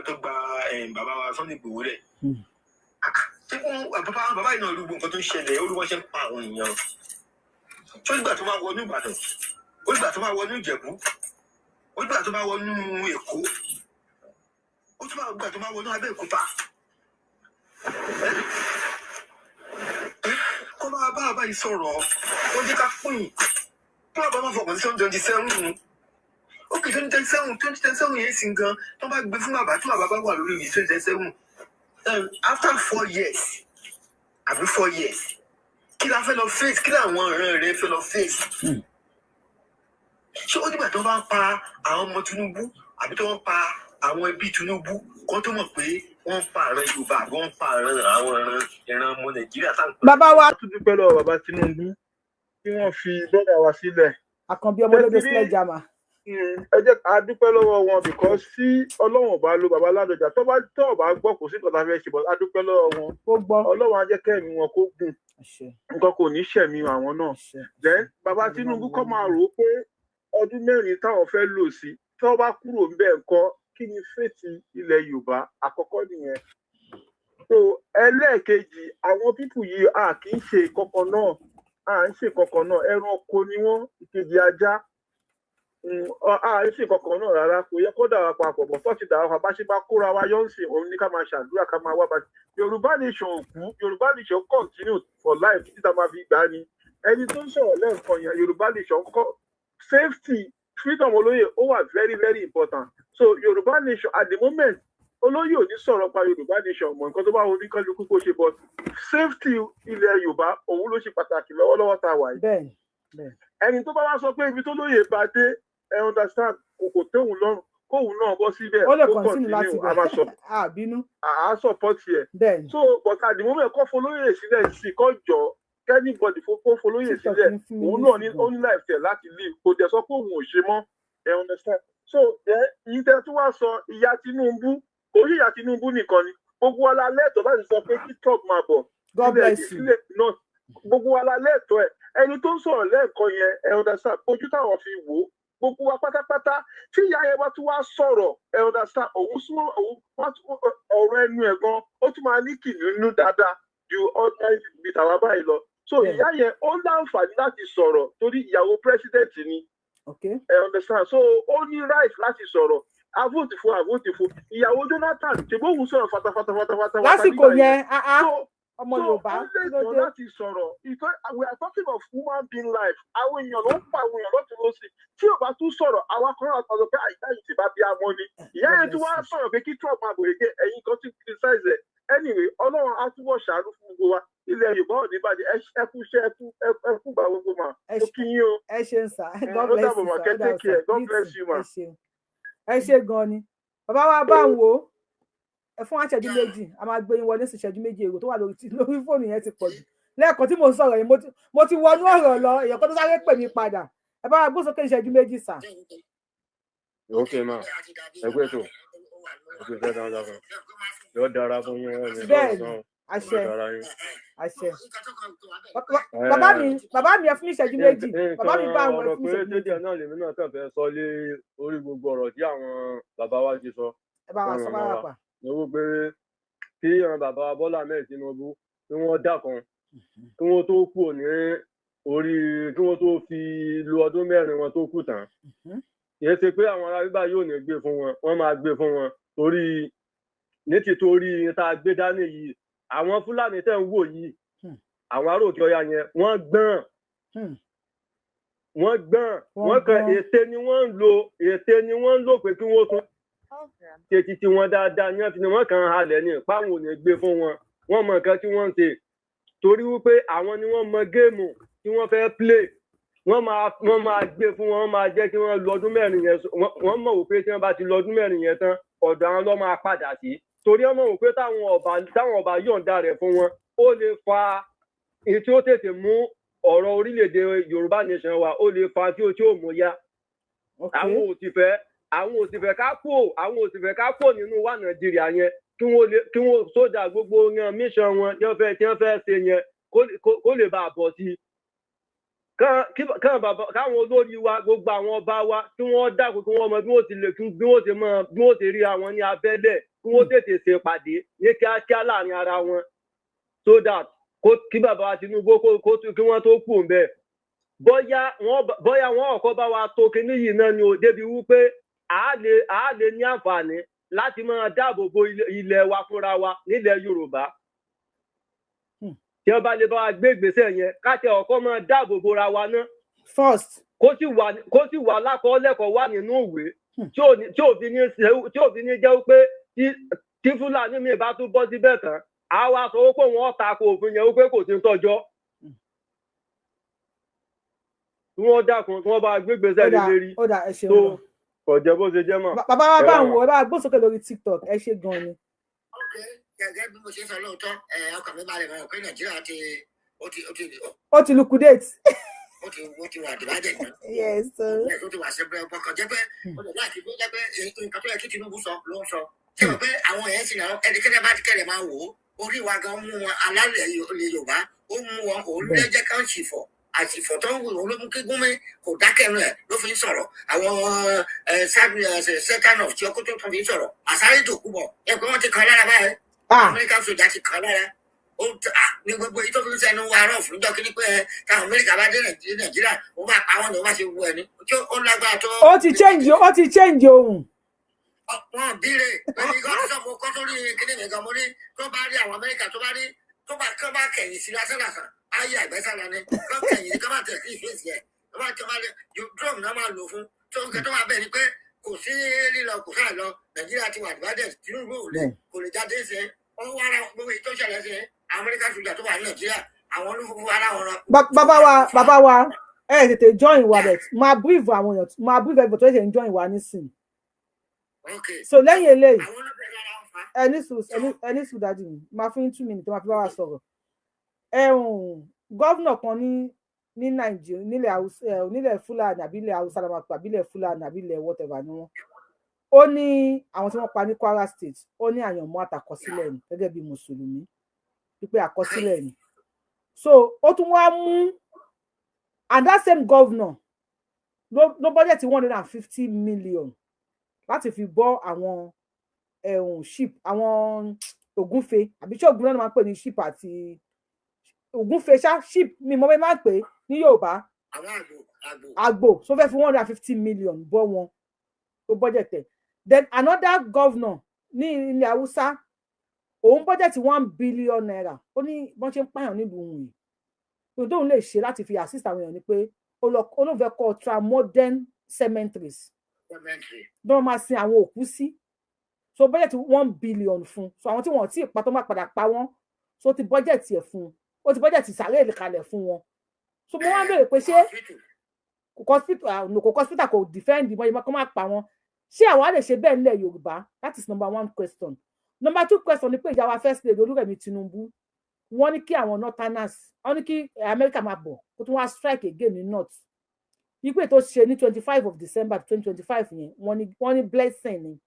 tó gba ẹ̀yìn bàbá wa Sunday Igboho lẹ̀. Ṣé wọn bàbá yìí náà rí gbogbo nǹkan tó ń ṣẹlẹ̀, ó rí wọ́n ṣe ń pa àwọn èèyàn. Tó nígbà tó máa wọnú Ìbàdàn, ó nígbà tó máa wọnú Ìjẹ̀bú, ó nígbà tó máa wọnú Èkó, ó tún máa gbà tó máa wọnú Abẹ́òkúta. Kó máa bá bàbá yìí sọ̀rọ̀, ó jẹ́ ká pín kí bàbá máa fọkàn sí 2027. Ó kì í 2027, 2027 yẹn sì gan tó bá gbé fún bàbá, tí bàbá bá wà lórí yìí 2027, after 4 years àbí 4 years, kí la fẹ́ lọ face? Kí làwọn ọ̀rẹ́ rẹ fẹ́ lọ face? Ṣé ó dìgbà tó bá ń pa àwọn ọmọ Tinubu àbí tó ń pa àwọn ẹbí Tinubu kó tó mọ̀ pé wọ́n ń pa àrùn Yorùbá àbí wọ́n ń pa àrùn àwọn ìran ọmọ Nàìjíríà tá à ń pè? Bàbá wa. A tún dúpẹ́ lọ́wọ́ bàbá Tinubu tí wọ́n fi bọ́dà wa sílẹ̀. Àkànbí ọmọlódé. Ṣé ti rí- Sledgehammer. Ẹ jẹ́ ká dúpẹ́ lọ́wọ́ wọn because tí Ọlọ́run ò bá lo bàbá Ládọjà, tó bá gbọ́, kò sí nǹkan tá a fẹ́ ṣe, but a dúpẹ́ lọ́wọ́ wọn. Ó gbọ́. Ọlọ́run á jẹ́ kẹ́mi wọn kó gùn. Àṣẹ. Nǹkan kò ní ṣẹ̀mí àwọn náà. Àṣẹ. Then bàbá Tinubu kọ́ máa rò ó pé ọdún 4 táwọn fẹ́ lò sí, tí wọ́n bá kúrò ńbẹ̀ ńkọ́? Kí ni fate ilẹ̀ Yorùbá? Àkọ́kọ́ nìyẹn. So ẹlẹ́ẹ̀kejì, àwọn people yìí, a kì í ṣe kankan náà, a ń ṣe kankan náà. Ẹranko ni wọ́n, ìkejì ajá. Àìsí kankan náà rárá, kò yẹ kó dàrá papọ̀ bọ̀ tó ti dàrá papọ̀. Bá ṣe bá kóra wa yọ̀ ń sìn, òun ní ká máa ṣàdúrà, ká máa wá bá. Yorùbá nation ò kú, Yorùbá nation continue for life títí tá a máa fi gbà á ni. Ẹni tó ń sọ̀rọ̀ lẹ́ẹ̀kan yẹn, Yorùbá nation kọ́, safety, freedom olóyè, ó wà very very important. So Yorùbá nation at the moment, olóyè ò ní sọ̀rọ̀ pa Yorùbá nation mọ̀. Nǹkan tó bá wọn ní kálukú kó ṣe, but safety ilẹ̀ Yorùbá, òun ló ṣe pàtàkì lọ́wọ́lọ́wọ́ tá a wà yìí. bẹ́ẹ̀ni bẹ́ẹ̀ni Ẹni tó bá wá sọ pé ibi tó lóye bá dé, ẹ understand, kò tóun lọ́rùn, kóun náà bọ́ síbẹ̀, Ó lè kó continue láti a máa sọ bẹ̀ àbínú. À á support ẹ̀. So but at the moment, kó folóyè sílẹ̀ sí, kó jọ anybody, kó folóyè TikTok sílẹ̀. ń fún mi Òun ní náà ní ṣùgbọ́n. Ó ní life tẹ̀ láti live, kò dẹ̀ sọ pé òun ò ṣe mọ́, ẹ understand. So ẹ yìí tẹ́ tún wá sọ ìyá Tinubu, kò sí ìyá Tinubu nìkan ni, gbogbo wa la lẹ́tọ̀ọ́ láti sọ pé kí Trump máa bọ̀ God sílẹ̀ bless you. sílẹ̀ náà. Gbogbo wa la lẹ́tọ̀ọ́ ẹ̀. Ẹni tó ń sọ̀rọ̀ lẹ́ẹ̀kan yẹn, ẹ understand, ojú táwọn fi wò ó, gbogbo wa pátápátá, tí ìyá yẹn bá tún wá sọ̀rọ̀, ẹ understand, òun súnmọ́ òun wọ́n ọ̀rọ̀ ẹnu ẹ̀ gan, ó tún máa ní kìnìún dáadáa ju ordinary bíi tàwa báyìí lọ. So ìyá yẹn, ó láǹfààní láti sọ̀rọ̀ torí ìyàwó president ni. Ẹ understand, so ó ní right láti sọ̀rọ̀. A vote fún, a vote fún ìyàwó Jonathan, ṣègbè òun sọ̀rọ̀ fatafata fatafata Lásìkò yẹn, ah ah, So ọmọ so Yorùbá, ó kí ló lẹ́tọ̀ọ́ dé? láti sọ̀rọ̀. Ìtọ́ we are talking of human being life. Àwọn èèyàn ló ń pa àwọn èèyàn lọ́tún lọ́sì. Tí ò bá tún sọ̀rọ̀, àwa kan náà sọ pé àyíká yìí ti bá bí amọ́ ni. Ìyá God yẹn tún bless wá you. sọ̀rọ̀ pé kí Trump máa bòye, ẹ̀yin kan tún criticize ẹ̀. Anyway, Ọlọ́run á túbọ̀ ṣàánú fún gbogbo wa. Ilẹ̀ Yorùbá ò ní bàjẹ́. Ẹ kú iṣẹ́, ẹ kú gbà gbogbo mà. Ẹ Mo kí yín o. Ẹ ṣeun sir. God Ó bless dàbọ̀ you mà. sir. Kẹ́ Ó dàbọ̀ take care. sir. God You bless too. you ma. Ẹ ṣeun, ẹ ṣe gan ni. Bàbá wa, bá ń wò ó, ẹ fún wa ìṣẹ́jú 2, a máa gbé yín wọlé sí ìṣẹ́jú 2. Èrò tó wà lórí fóònù yẹn ti pọ̀ jù. Lẹ́ẹ̀kan tí mò ń sọ̀rọ̀ yìí, mo ti wọnú ọ̀rọ̀ lọ, èèyàn kan tó sáré pè mí padà. Ẹ bá wa gbó sókè ìṣẹ́jú 2 sir. Ok ma, ẹ kú ètò, ẹ kú iṣẹ́ takuntakun, yóò dára fún yín, ẹ ní Bẹ́ẹ̀ni. sọ̀rọ̀ Àṣẹ. yóò dára yín. Àṣẹ. Bàbá mi, bàbá mi, ẹ fún mi ìṣẹ́jú 2. Bàbá mi, bá àwọn ẹ ọ̀rọ̀ fún mi pé ìṣẹ́jú méjì. tẹ́tẹ́ náà lèmi náà kàn fẹ́ sọ lé orí gbogbo ọ̀rọ̀ tí àwọn bàbá wa ti sọ Ẹ bá wa fún sọ màmá wa bá pa. ní wípé kí àwọn bàbá wa Bọ́lá Ahmed Tinubu, kí wọ́n dákun, kí wọ́n tó kúrò ní orí, kí wọ́n tó fi lu ọdún 4 wọn tó kù tán. Kì í ṣe pé àwọn ará bíbá yóò ní gbé fún wọn, wọ́n máa gbé fún wọn torí ní tìtorí tá a gbé dání yìí. Àwọn Fúlàní tẹ̀ ń wò yìí, àwọn ará òkè ọya yẹn, wọ́n gbọ́n, wọ́n gbọ́n. Wọ́n Wọ́n kan gbọ́n. Ète ni wọ́n ń lò, ète ni wọ́n ń lò pé kí wọ́n tún ṣe títí wọn dáadáa ní wọ́n fi ni wọ́n kàn ń halẹ̀ ní páwọn ò ní gbé fún wọn. Wọ́n mọ nǹkan tí wọ́n ń ṣe torí wípé àwọn ni wọ́n mọ game tí wọ́n fẹ́ play. Wọ́n máa gbé fún wọn, wọ́n máa jẹ́ kí wọ́n lọ ọdún 4 yẹn. Wọ́n mọ̀ wípé tí wọ́n bá ti lọ ọdún 4 yẹn tán, ọ̀dọ̀ àwọn ló máa padà sí, torí wọ́n mọ̀ wípé táwọn ọba yọ̀ǹda rẹ̀ fún wọn, ó lè fa èyí tí ó tètè mú ọ̀rọ̀ orílẹ̀-èdè Yorùbá nation wa, ó lè fa tí ó mú yá. Àwọn ò sì fẹ́ ká kúò, àwọn ò sì fẹ́ ká kúò nínú wa Nàìjíríà yẹn, kí wọ́n lè kí wọ́n sódà gbogbo yan mission wọn tí wọ́n fẹ́ ṣe yẹn kó lè bá a bọ̀ sí i. Kán bàbá, káwọn olórí wa, gbogbo àwọn ọba wa, kí wọ́n dákun, kí wọ́n mọ bí wọ́n ti lè bí wọ́n ti mọ bí wọ́n ti rí àwọn ní abẹ́lẹ̀, kí wọ́n tètè ṣe pàdé ní kíákíá láàrin ara wọn, so that kó kí bàbá wa Tinubu kó kí wọ́n tó kù ń bẹ́ẹ̀, bóyá wọ́n ọ̀kọ́ bá wa tó kinní yìí náà ni ò débi wípé à á lè ní àǹfààní láti máa dáàbò bo ilẹ̀ wa fúnra wa nílẹ̀ Yorùbá. Tí wọ́n bá lè bá wa gbé ìgbésẹ̀ yẹn, ká tẹ ọ̀kọ́ máa dáàbò bora wa ná first. Kó sì wà lákọọ́lẹ̀, kó wà nínú ìwé tí ò fi ní jẹ́ wípé tí Fúlàní mi bá tún bọ́ síbẹ̀ tán, á wá sọ wípé wọ́n tako òfin yẹn, wípé kò sí ń tọ́jọ́. Kí wọ́n dákun, kí wọ́n bá gbé ìgbésẹ̀ Ó lé dà, lérí. Ó dà, ẹ ṣeun Tó gan. kò jẹ́ bó ṣe jẹ́ mọ́. Bàbá wa, Ẹ bá rà ń wò wọ́n. Ẹ bá gbó sókè lórí TikTok. Ẹ ṣe gan ni. Gẹ́gẹ́ bí mo ṣe ń sọ lóòótọ́, ẹ ọkàn mi balẹ̀ mọ́ pé Nàìjíríà ti ó ti ó ti Ó ti liquidate. ó ti wà divided náà. Yes sir. Yes, ó ti wà separate. Ọkàn jẹ́ pé ó lè láti bí ó jẹ́ pé nǹkan tó yẹ kí Tinubu sọ ló ń sọ. Ṣé o pé àwọn èèyàn sì náà, ẹnikẹ́ni bá ti kẹ́lẹ̀ máa wò ó, orí wa gan mú wọn, alálẹ̀ ilẹ̀ Yorùbá ó mú wọn, òun ló jẹ́ ká ń ṣìfọ̀ àṣìfọ̀ tó ń wù, òun ló mú kí Gúnmi kò dákẹ́ ẹnu ẹ̀ ló fi ń sọ̀rọ̀. Àwọn sultan of tí ọkọ̀ tó fi ń sọ̀rọ̀ àsáré tòkú bọ̀ ẹ pé wọ́n ti kàn lára báyìí. Ah. American soldier ti kàn lára. Ó ní gbogbo èyí tó fi ń sẹnu wa rọ̀ fún jọ́ kí ni pé ẹ táwọn Amẹ́ríkà bá dé Nàìjíríà, ó máa pa wọ́n ní ó máa ṣe wú ẹni tí ó lágbára tó. Ó ti change ohùn. Wọn bíire pẹ̀lú ìgbà tó sọ, mo kọ́ sórí kíní mi gan, mo ní tó bá rí àwọn Amẹ́ríkà, tó bá rí, tó bá kẹ̀yìn sí lásán lásán, ayé àgbẹ̀sára ni kọ́ kẹ̀yìn sí, kọ́ bá tẹ̀ sí ìfèsì ẹ̀, tó bá lè drone náà máa lò fún tó ń kẹ́ tó wà bẹ́ẹ̀ ni pé kò sí lílọ, kò sáà lọ. Nàìjíríà ti wà divided. Tinubu ò lè, kò lè jáde ṣe ó wá ara gbogbo èyí tó ṣẹlẹ̀ sí Amẹ́ríkà sójà tó wà ní Nàìjíríà, àwọn olúfúnfún ara wọn rọ. Bàbá wa, bàbá wa, ẹ tètè join wa, but máa brief àwọn èèyàn, máa brief everybody tó ṣe ń join wa nísìn. So lẹ́yìn eléyìí, ẹni sùn, ẹni sùn, daddy mi, máa fún yín 2 minutes tó máa fi bá wa sọ̀rọ̀. Ẹ̀hún governor kan ní Nàìjíríà, nílẹ̀ Haúsá, nílẹ̀ Fúlàní àbí ilẹ̀ Haúsá la máa pè, àbí ilẹ̀ Fúlàní àbí ilẹ̀ whatever ni wọ́n. Ó ní àwọn tí wọ́n pa ní Kwara State, ó ní àyànmọ́ àtàkọsílẹ̀ ni, gẹ́gẹ́ bí mùsùlùmí, wípé àkọsílẹ̀ ni. So ó tún wá mú, and that same governor ló budget 150 million láti fi bọ́ àwọn ẹ̀hún sheep, àwọn ògúnfe, àbí ṣé ògúnfe náà máa ń pè ní sheep àti ògúnfe ṣá, sheep mi mọ́ bẹ́ẹ̀ máa ń pè é ní Yorùbá. Àwọn àgbò, àgbò. Àgbò. So fẹ́ fi 150 million bọ́ wọn, tó budget ẹ̀. Then another governor ní ilẹ̀ Haúsá, òun budget ₦1 billion. Ó ní bọ́n ṣe ń pààyàn nílùú òun yìí, ohun tóun lè ṣe láti fi assist àwọn èèyàn ni pé ó lóun fẹ́ kọ́ ultra modern cemeteries cemetery bí wọ́n máa sin àwọn òkú sí. So budget 1 billion fún. So àwọn tí wọ́n tí ì pa tó máa padà pa wọ́n, so ó ti budget ẹ̀ fún, ó ti budget sàárè kalẹ̀ fún wọn. So mo wá ń béèrè pé ṣé kò hospital, kò hospital, kò defend ìbọn yìí kó má pa wọn, ṣé àwa lè ṣe bẹ́ẹ̀ nílẹ̀ Yorùbá? That is number one question. Number two question ni pé ìyá wa, First Lady Olúrẹ̀mí Tinubu, wọ́n ní kí àwọn northerners, wọ́n ní kí America máa bọ̀ kó tún wá strike again ní north. Ìpè tó ṣe ní 25 of December 2025 yẹn, wọ́n ní blessing ni,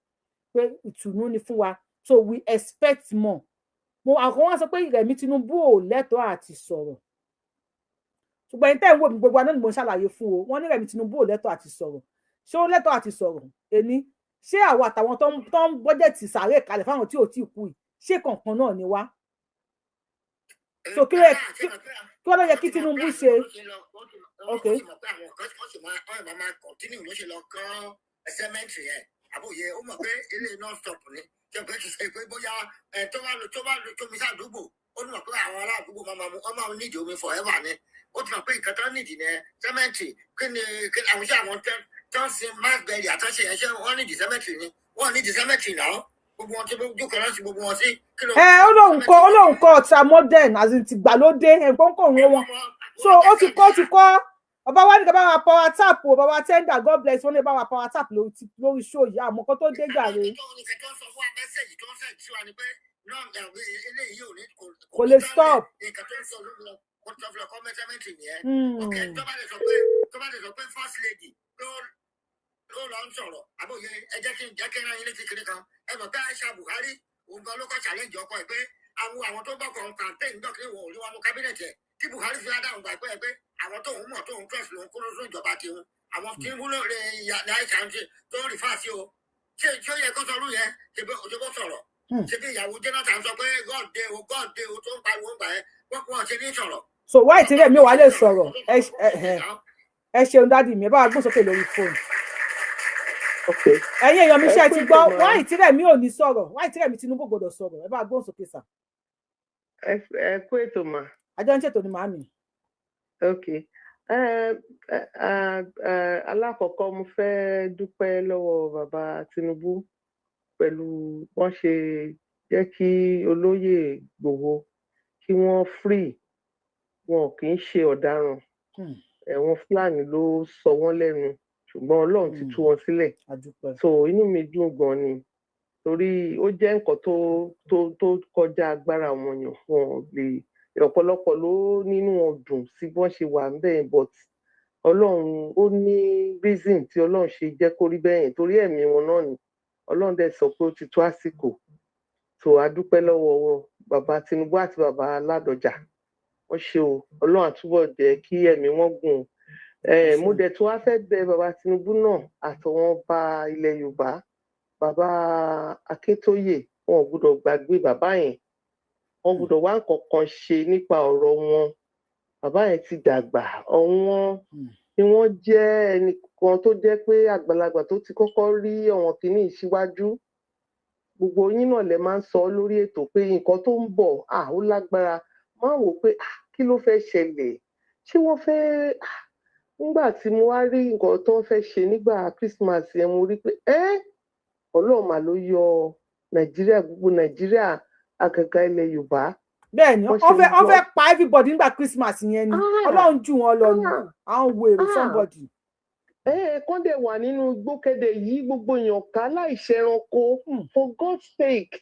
pé ìtùnú ni fún wa, so we expect more. Mo àwọn wọn sọ pé Rẹ̀mí Tinubu ò lẹ́tọ̀ọ́ àti sọ̀rọ̀, ṣùgbọ́n ẹni tẹ́ ń wò mí, gbogbo àná ni mo ń ṣàlàyé fún o. Wọ́n ní Rẹ̀mí Tinubu ò lẹ́tọ̀ọ́ àti sọ̀rọ̀. Ṣé ó lẹ́tọ̀ọ́ àti sọ̀rọ̀? Ẹni ṣé àwọn àtàwọn tó ń budget sàárè kalẹ̀ fáwọn tí ò tí ì kú yìí, ṣé kankan náà ni wá? So kí wọ́n lọ yẹ kí Tinubu ṣe? Ok. Ó ti mọ̀ pé àwọn kan wọ́n sì máa wọ́n máa continue ló ṣe lọ kán cemetery yẹn. Àbòye ó mọ̀ pé ilé non stop ni, ṣe pé kì í ṣe pé bóyá ẹ tó bá lo tómi sàdúgbò. Ó ní mọ̀ pé àwọn ará àdúgbò máa mú, wọ́n máa nídìí omi forever ni. Ó ti mọ̀ pé nǹkan tó nídìí ni cemetery. Kí ni àwọn iṣẹ́ àwọn tó ń sin mass burial àtúnṣe yẹn, ṣé wọ́n nídìí cemetery ni? Wọ́n nídìí cemetery náà. Gbogbo wọn tí jókòó láti gbogbo wọn sí. Ẹ ó lóun kọ́ ultra modern, as in tìgbàlódé ẹ̀gbọ́n kò ń wọn. So ó ti kọ́. Ọba wa ní ká bá wa power tap o. Bàbá tender, God bless. Wọn lè bá wa power tap lórí show yìí, àmọ́ kó tó dé jàre. Nǹkan tó ń sọ fún wa, message tó ń send sí wa ni pé náà eléyìí ò ní Kò lè stop. Nǹkan tó ń sọ lórí kó tó fi lọ kọ́ cemetery nìyẹn. Ok, tó bá lè sọ pé First Lady ló lọ ń sọ̀rọ̀, àbòye ẹ jẹ́ kí n jẹ́ kí n rán yín létí kiri kan. Ẹ mọ̀ pé Aisha Buhari, òun gan ló kọ́ challenge ọkọ ẹ̀ pé àwọn tó bọ̀ kàn campaign dọ́kítà wọn ò rí wọn ní cabinet ẹ̀, tí Buhari fi dáhùn gbà pé àwọn tóun mọ̀, tóun trust, lòun kúrò fún ìjọba tiwọn. Àwọn tí ń wúlò rẹ̀ ní Aisha ń ṣe tó ń refer sí o. Ṣé tí ó yẹ kó sọrú yẹn? Ṣe bó sọ̀rọ̀? Ṣe bí ìyàwó Jonathan sọ pé God dey o, God dey o, tó ń pariwo ń gbà ẹ́, wọ́n kún wọn ṣe ní sọ̀rọ̀. So why tí Rẹ̀mí wàá lè sọ̀rọ̀? Ẹ ṣeun, daddy mi, ẹ bá wa gbọ́n sókè lórí fóònù. Ẹ̀yin èèyàn mi, ṣe ti gbọ́ why tí Rẹ̀mí ò ní sọ̀rọ̀, why tí Rẹ̀mí Tinubu gbọ́dọ̀ sọ̀rọ̀? Ẹ bá wa gbọ́n sókè sà. Ẹ kú ètò mà. Àjọ ń ṣètò ní màmí. Ok, alákọ̀ọ́kọ́, mo fẹ́ dúpẹ́ lọ́wọ́ bàbá Tinubu pẹ̀lú wọ́n ṣe jẹ́ kí olóyè Ìgbòho kí wọ́n free. Wọn kì í ṣe ọ̀daràn. Ẹ̀wọ̀n Fúlàní ló sọ wọ́n lẹ́nu, ṣùgbọ́n Ọlọ́run ti tú wọn sílẹ̀. So inú mi dùn gan ni, torí ó jẹ́ nǹkan tó kọjá agbára wọn yàn wọn lè. Ọ̀pọ̀lọpọ̀ ló nínú wọn dùn sí bí wọ́n ṣe wà níbẹ̀, but Ọlọ́run ó ní reason tí Ọlọ́run ṣe jẹ́ kó rí bẹ́ẹ̀ yẹn, torí ẹ̀mí wọn náà ni. Ọlọ́run dẹ̀ sọ pé ó ti tó àsìkò. Tó a dúpẹ́ lọ́wọ́ bàbá Tinubu àti bàbá Ládọjà, wọ́n ṣe o. Ọlọ́run àtúbọ̀ jẹ́ kí ẹ̀mí wọn gùn. Mo dẹ̀ tún wá fẹ́ bẹ̀ bàbá Tinubu náà àtàwọn ọba ilẹ̀ Yorùbá, bàbá Akíntóyè, wọn ò gbúdọ̀ gbàgbé bàbá yẹn. Wọ́n gbọ́dọ̀ wá nǹkan kan ṣe nípa ọ̀rọ̀ wọn. Bàbá yẹn ti dàgbà, ọ̀wọ́n ni wọ́n jẹ́ ẹnìkan tó jẹ́ pé àgbàlagbà tó ti kọ́kọ́ rí àwọn kìíní síwájú. Gbogbo yín náà lẹ máa ń sọ lórí ètò pé nǹkan tó ń bọ̀, ó lágbára. Máa wò pé kí ló fẹ́ ṣẹlẹ̀, ṣé wọ́n fẹ́ nígbà tí mo wá rí nǹkan tó ń fẹ́ ṣe nígbà Christmas yẹn, mo rí pé Ọlọ́run mà ló yọ Nàìjíríà, gbogbo Nàìjíríà, àgàgà ilẹ̀ Yorùbá. Bẹ́ẹ̀ni, wọ́n fẹ́ pa everybody nígbà Christmas yẹn ni. Ọlọ́run jù wọ́n lọ ni àwọn wèrè somebody. Kán dẹ̀ wà nínú igbó kẹ́dẹ̀ yí gbogbo èèyàn ká láìṣẹranko, for God's sake.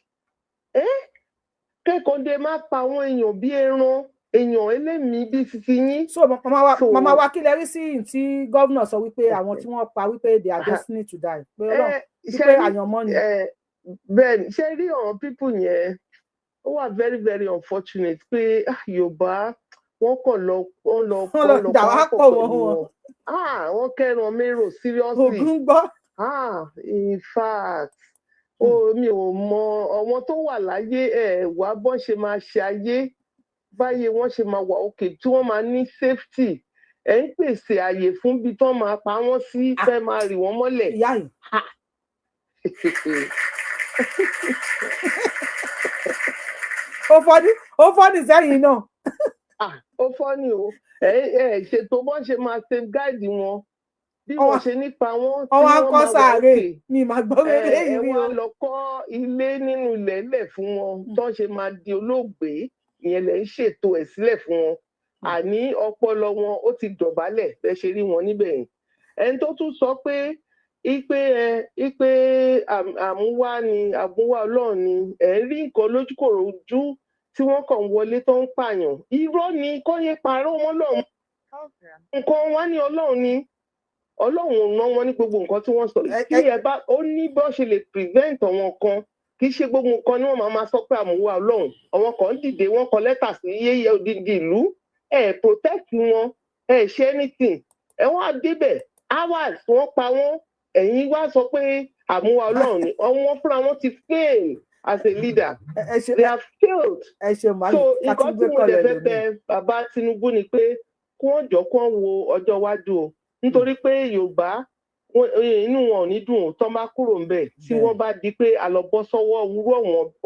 Kẹ́kọ̀ọ́ dẹ̀ máa pa àwọn èèyàn bí ẹran, èèyàn ẹlẹ́mìí bíi titi yín. So màmá wa, kí lẹ rí sí tí gómìnà sọ wípé àwọn tí wọ́n pa, wípé they are destined to die, pé Ọlọ́run, wípé àyànmọ́ ni? Bẹ́ẹ̀ni, ṣe rí àwọn people yẹn, ó wà very very unfortunate pé Yorùbá wọ́n kàn lọ, wọ́n lọ wọ́n lọ dà wá pọ̀ mọ́ wọn. Wọ́n kẹ́ran mérò, seriously. Ògùn gbọ́. In fact, mi ò mọ àwọn tó wà láyé ẹ̀ wá bọ́n ṣe máa ṣe ayé báyé, wọ́n ṣe máa wà òkè tí wọ́n máa ní safety. Ẹ̀ ń pèsè àyè fún bí tán máa pa wọ́n sí, fẹ́ máa rì wọ́n mọ́lẹ̀. Ìyá yìí. Ó funny, ó funny sẹ́yìn náà. Ó funny o. Ẹ ẹ ṣètò bọ́n ṣe máa safeguard wọn, bí wọ́n ṣe nípa wọn tí wọ́n máa wà òkè. Mi máa gbọ́ rere yìí rí o. Ẹ wá lọ kọ́ ilé nínú ilẹ̀ lẹ̀ fún wọn tán ṣe máa di olóògbé, ìyẹn lẹ̀ ń ṣètò ẹ̀ sílẹ̀ fún wọn. Àní ọpọlọ wọn ó ti dọ̀bálẹ̀ bẹ́ẹ̀ ṣe rí wọn níbẹ̀ yẹn. Ẹni tó tún sọ pé ipe ẹ ipe àmúwá ni, àmúwá Ọlọ́run ni, ẹ̀ ń rí nǹkan lójúkòròjú tí wọ́n kàn ń wọlé tó ń pààyàn, irọ́ ni. Kọ́ yé parọ́ mọ́ Ọlọ́run, nǹkan wá ní Ọlọ́run ni. Ọlọ́run ò ná wọn ní gbogbo nǹkan tí wọ́n sọ kí ẹ bá ó ní bó ṣe lè prevent àwọn kan. Kì í ṣe gbogbo nǹkan ni wọ́n máa máa sọ pé àmúwá Ọlọ́run. Àwọn kan ń dìde, wọ́n kọ lẹ́tà sí yéyẹ odidi ìlú, ẹ protect wọn, ẹ ṣe anything, ẹ wọ́n á débẹ̀ hours, wọ́n pa wọ́n. Ẹ̀yin wá sọ pé àmúwá Ọlọ́run ni. Àwọn fúnra wọn ti fail as a leader, they have failed. So nǹkan tí mo lè fẹ́ bẹ̀ bàbá Tinubu ni pé kí wọ́n jọ kí wọ́n wo ọjọ́ iwájú o, nítorí pé Yorùbá, inú wọn ò ní dùn tán bá kúrò ńbẹ̀, tí wọ́n bá di pé a lọ bọ́ sọ́wọ́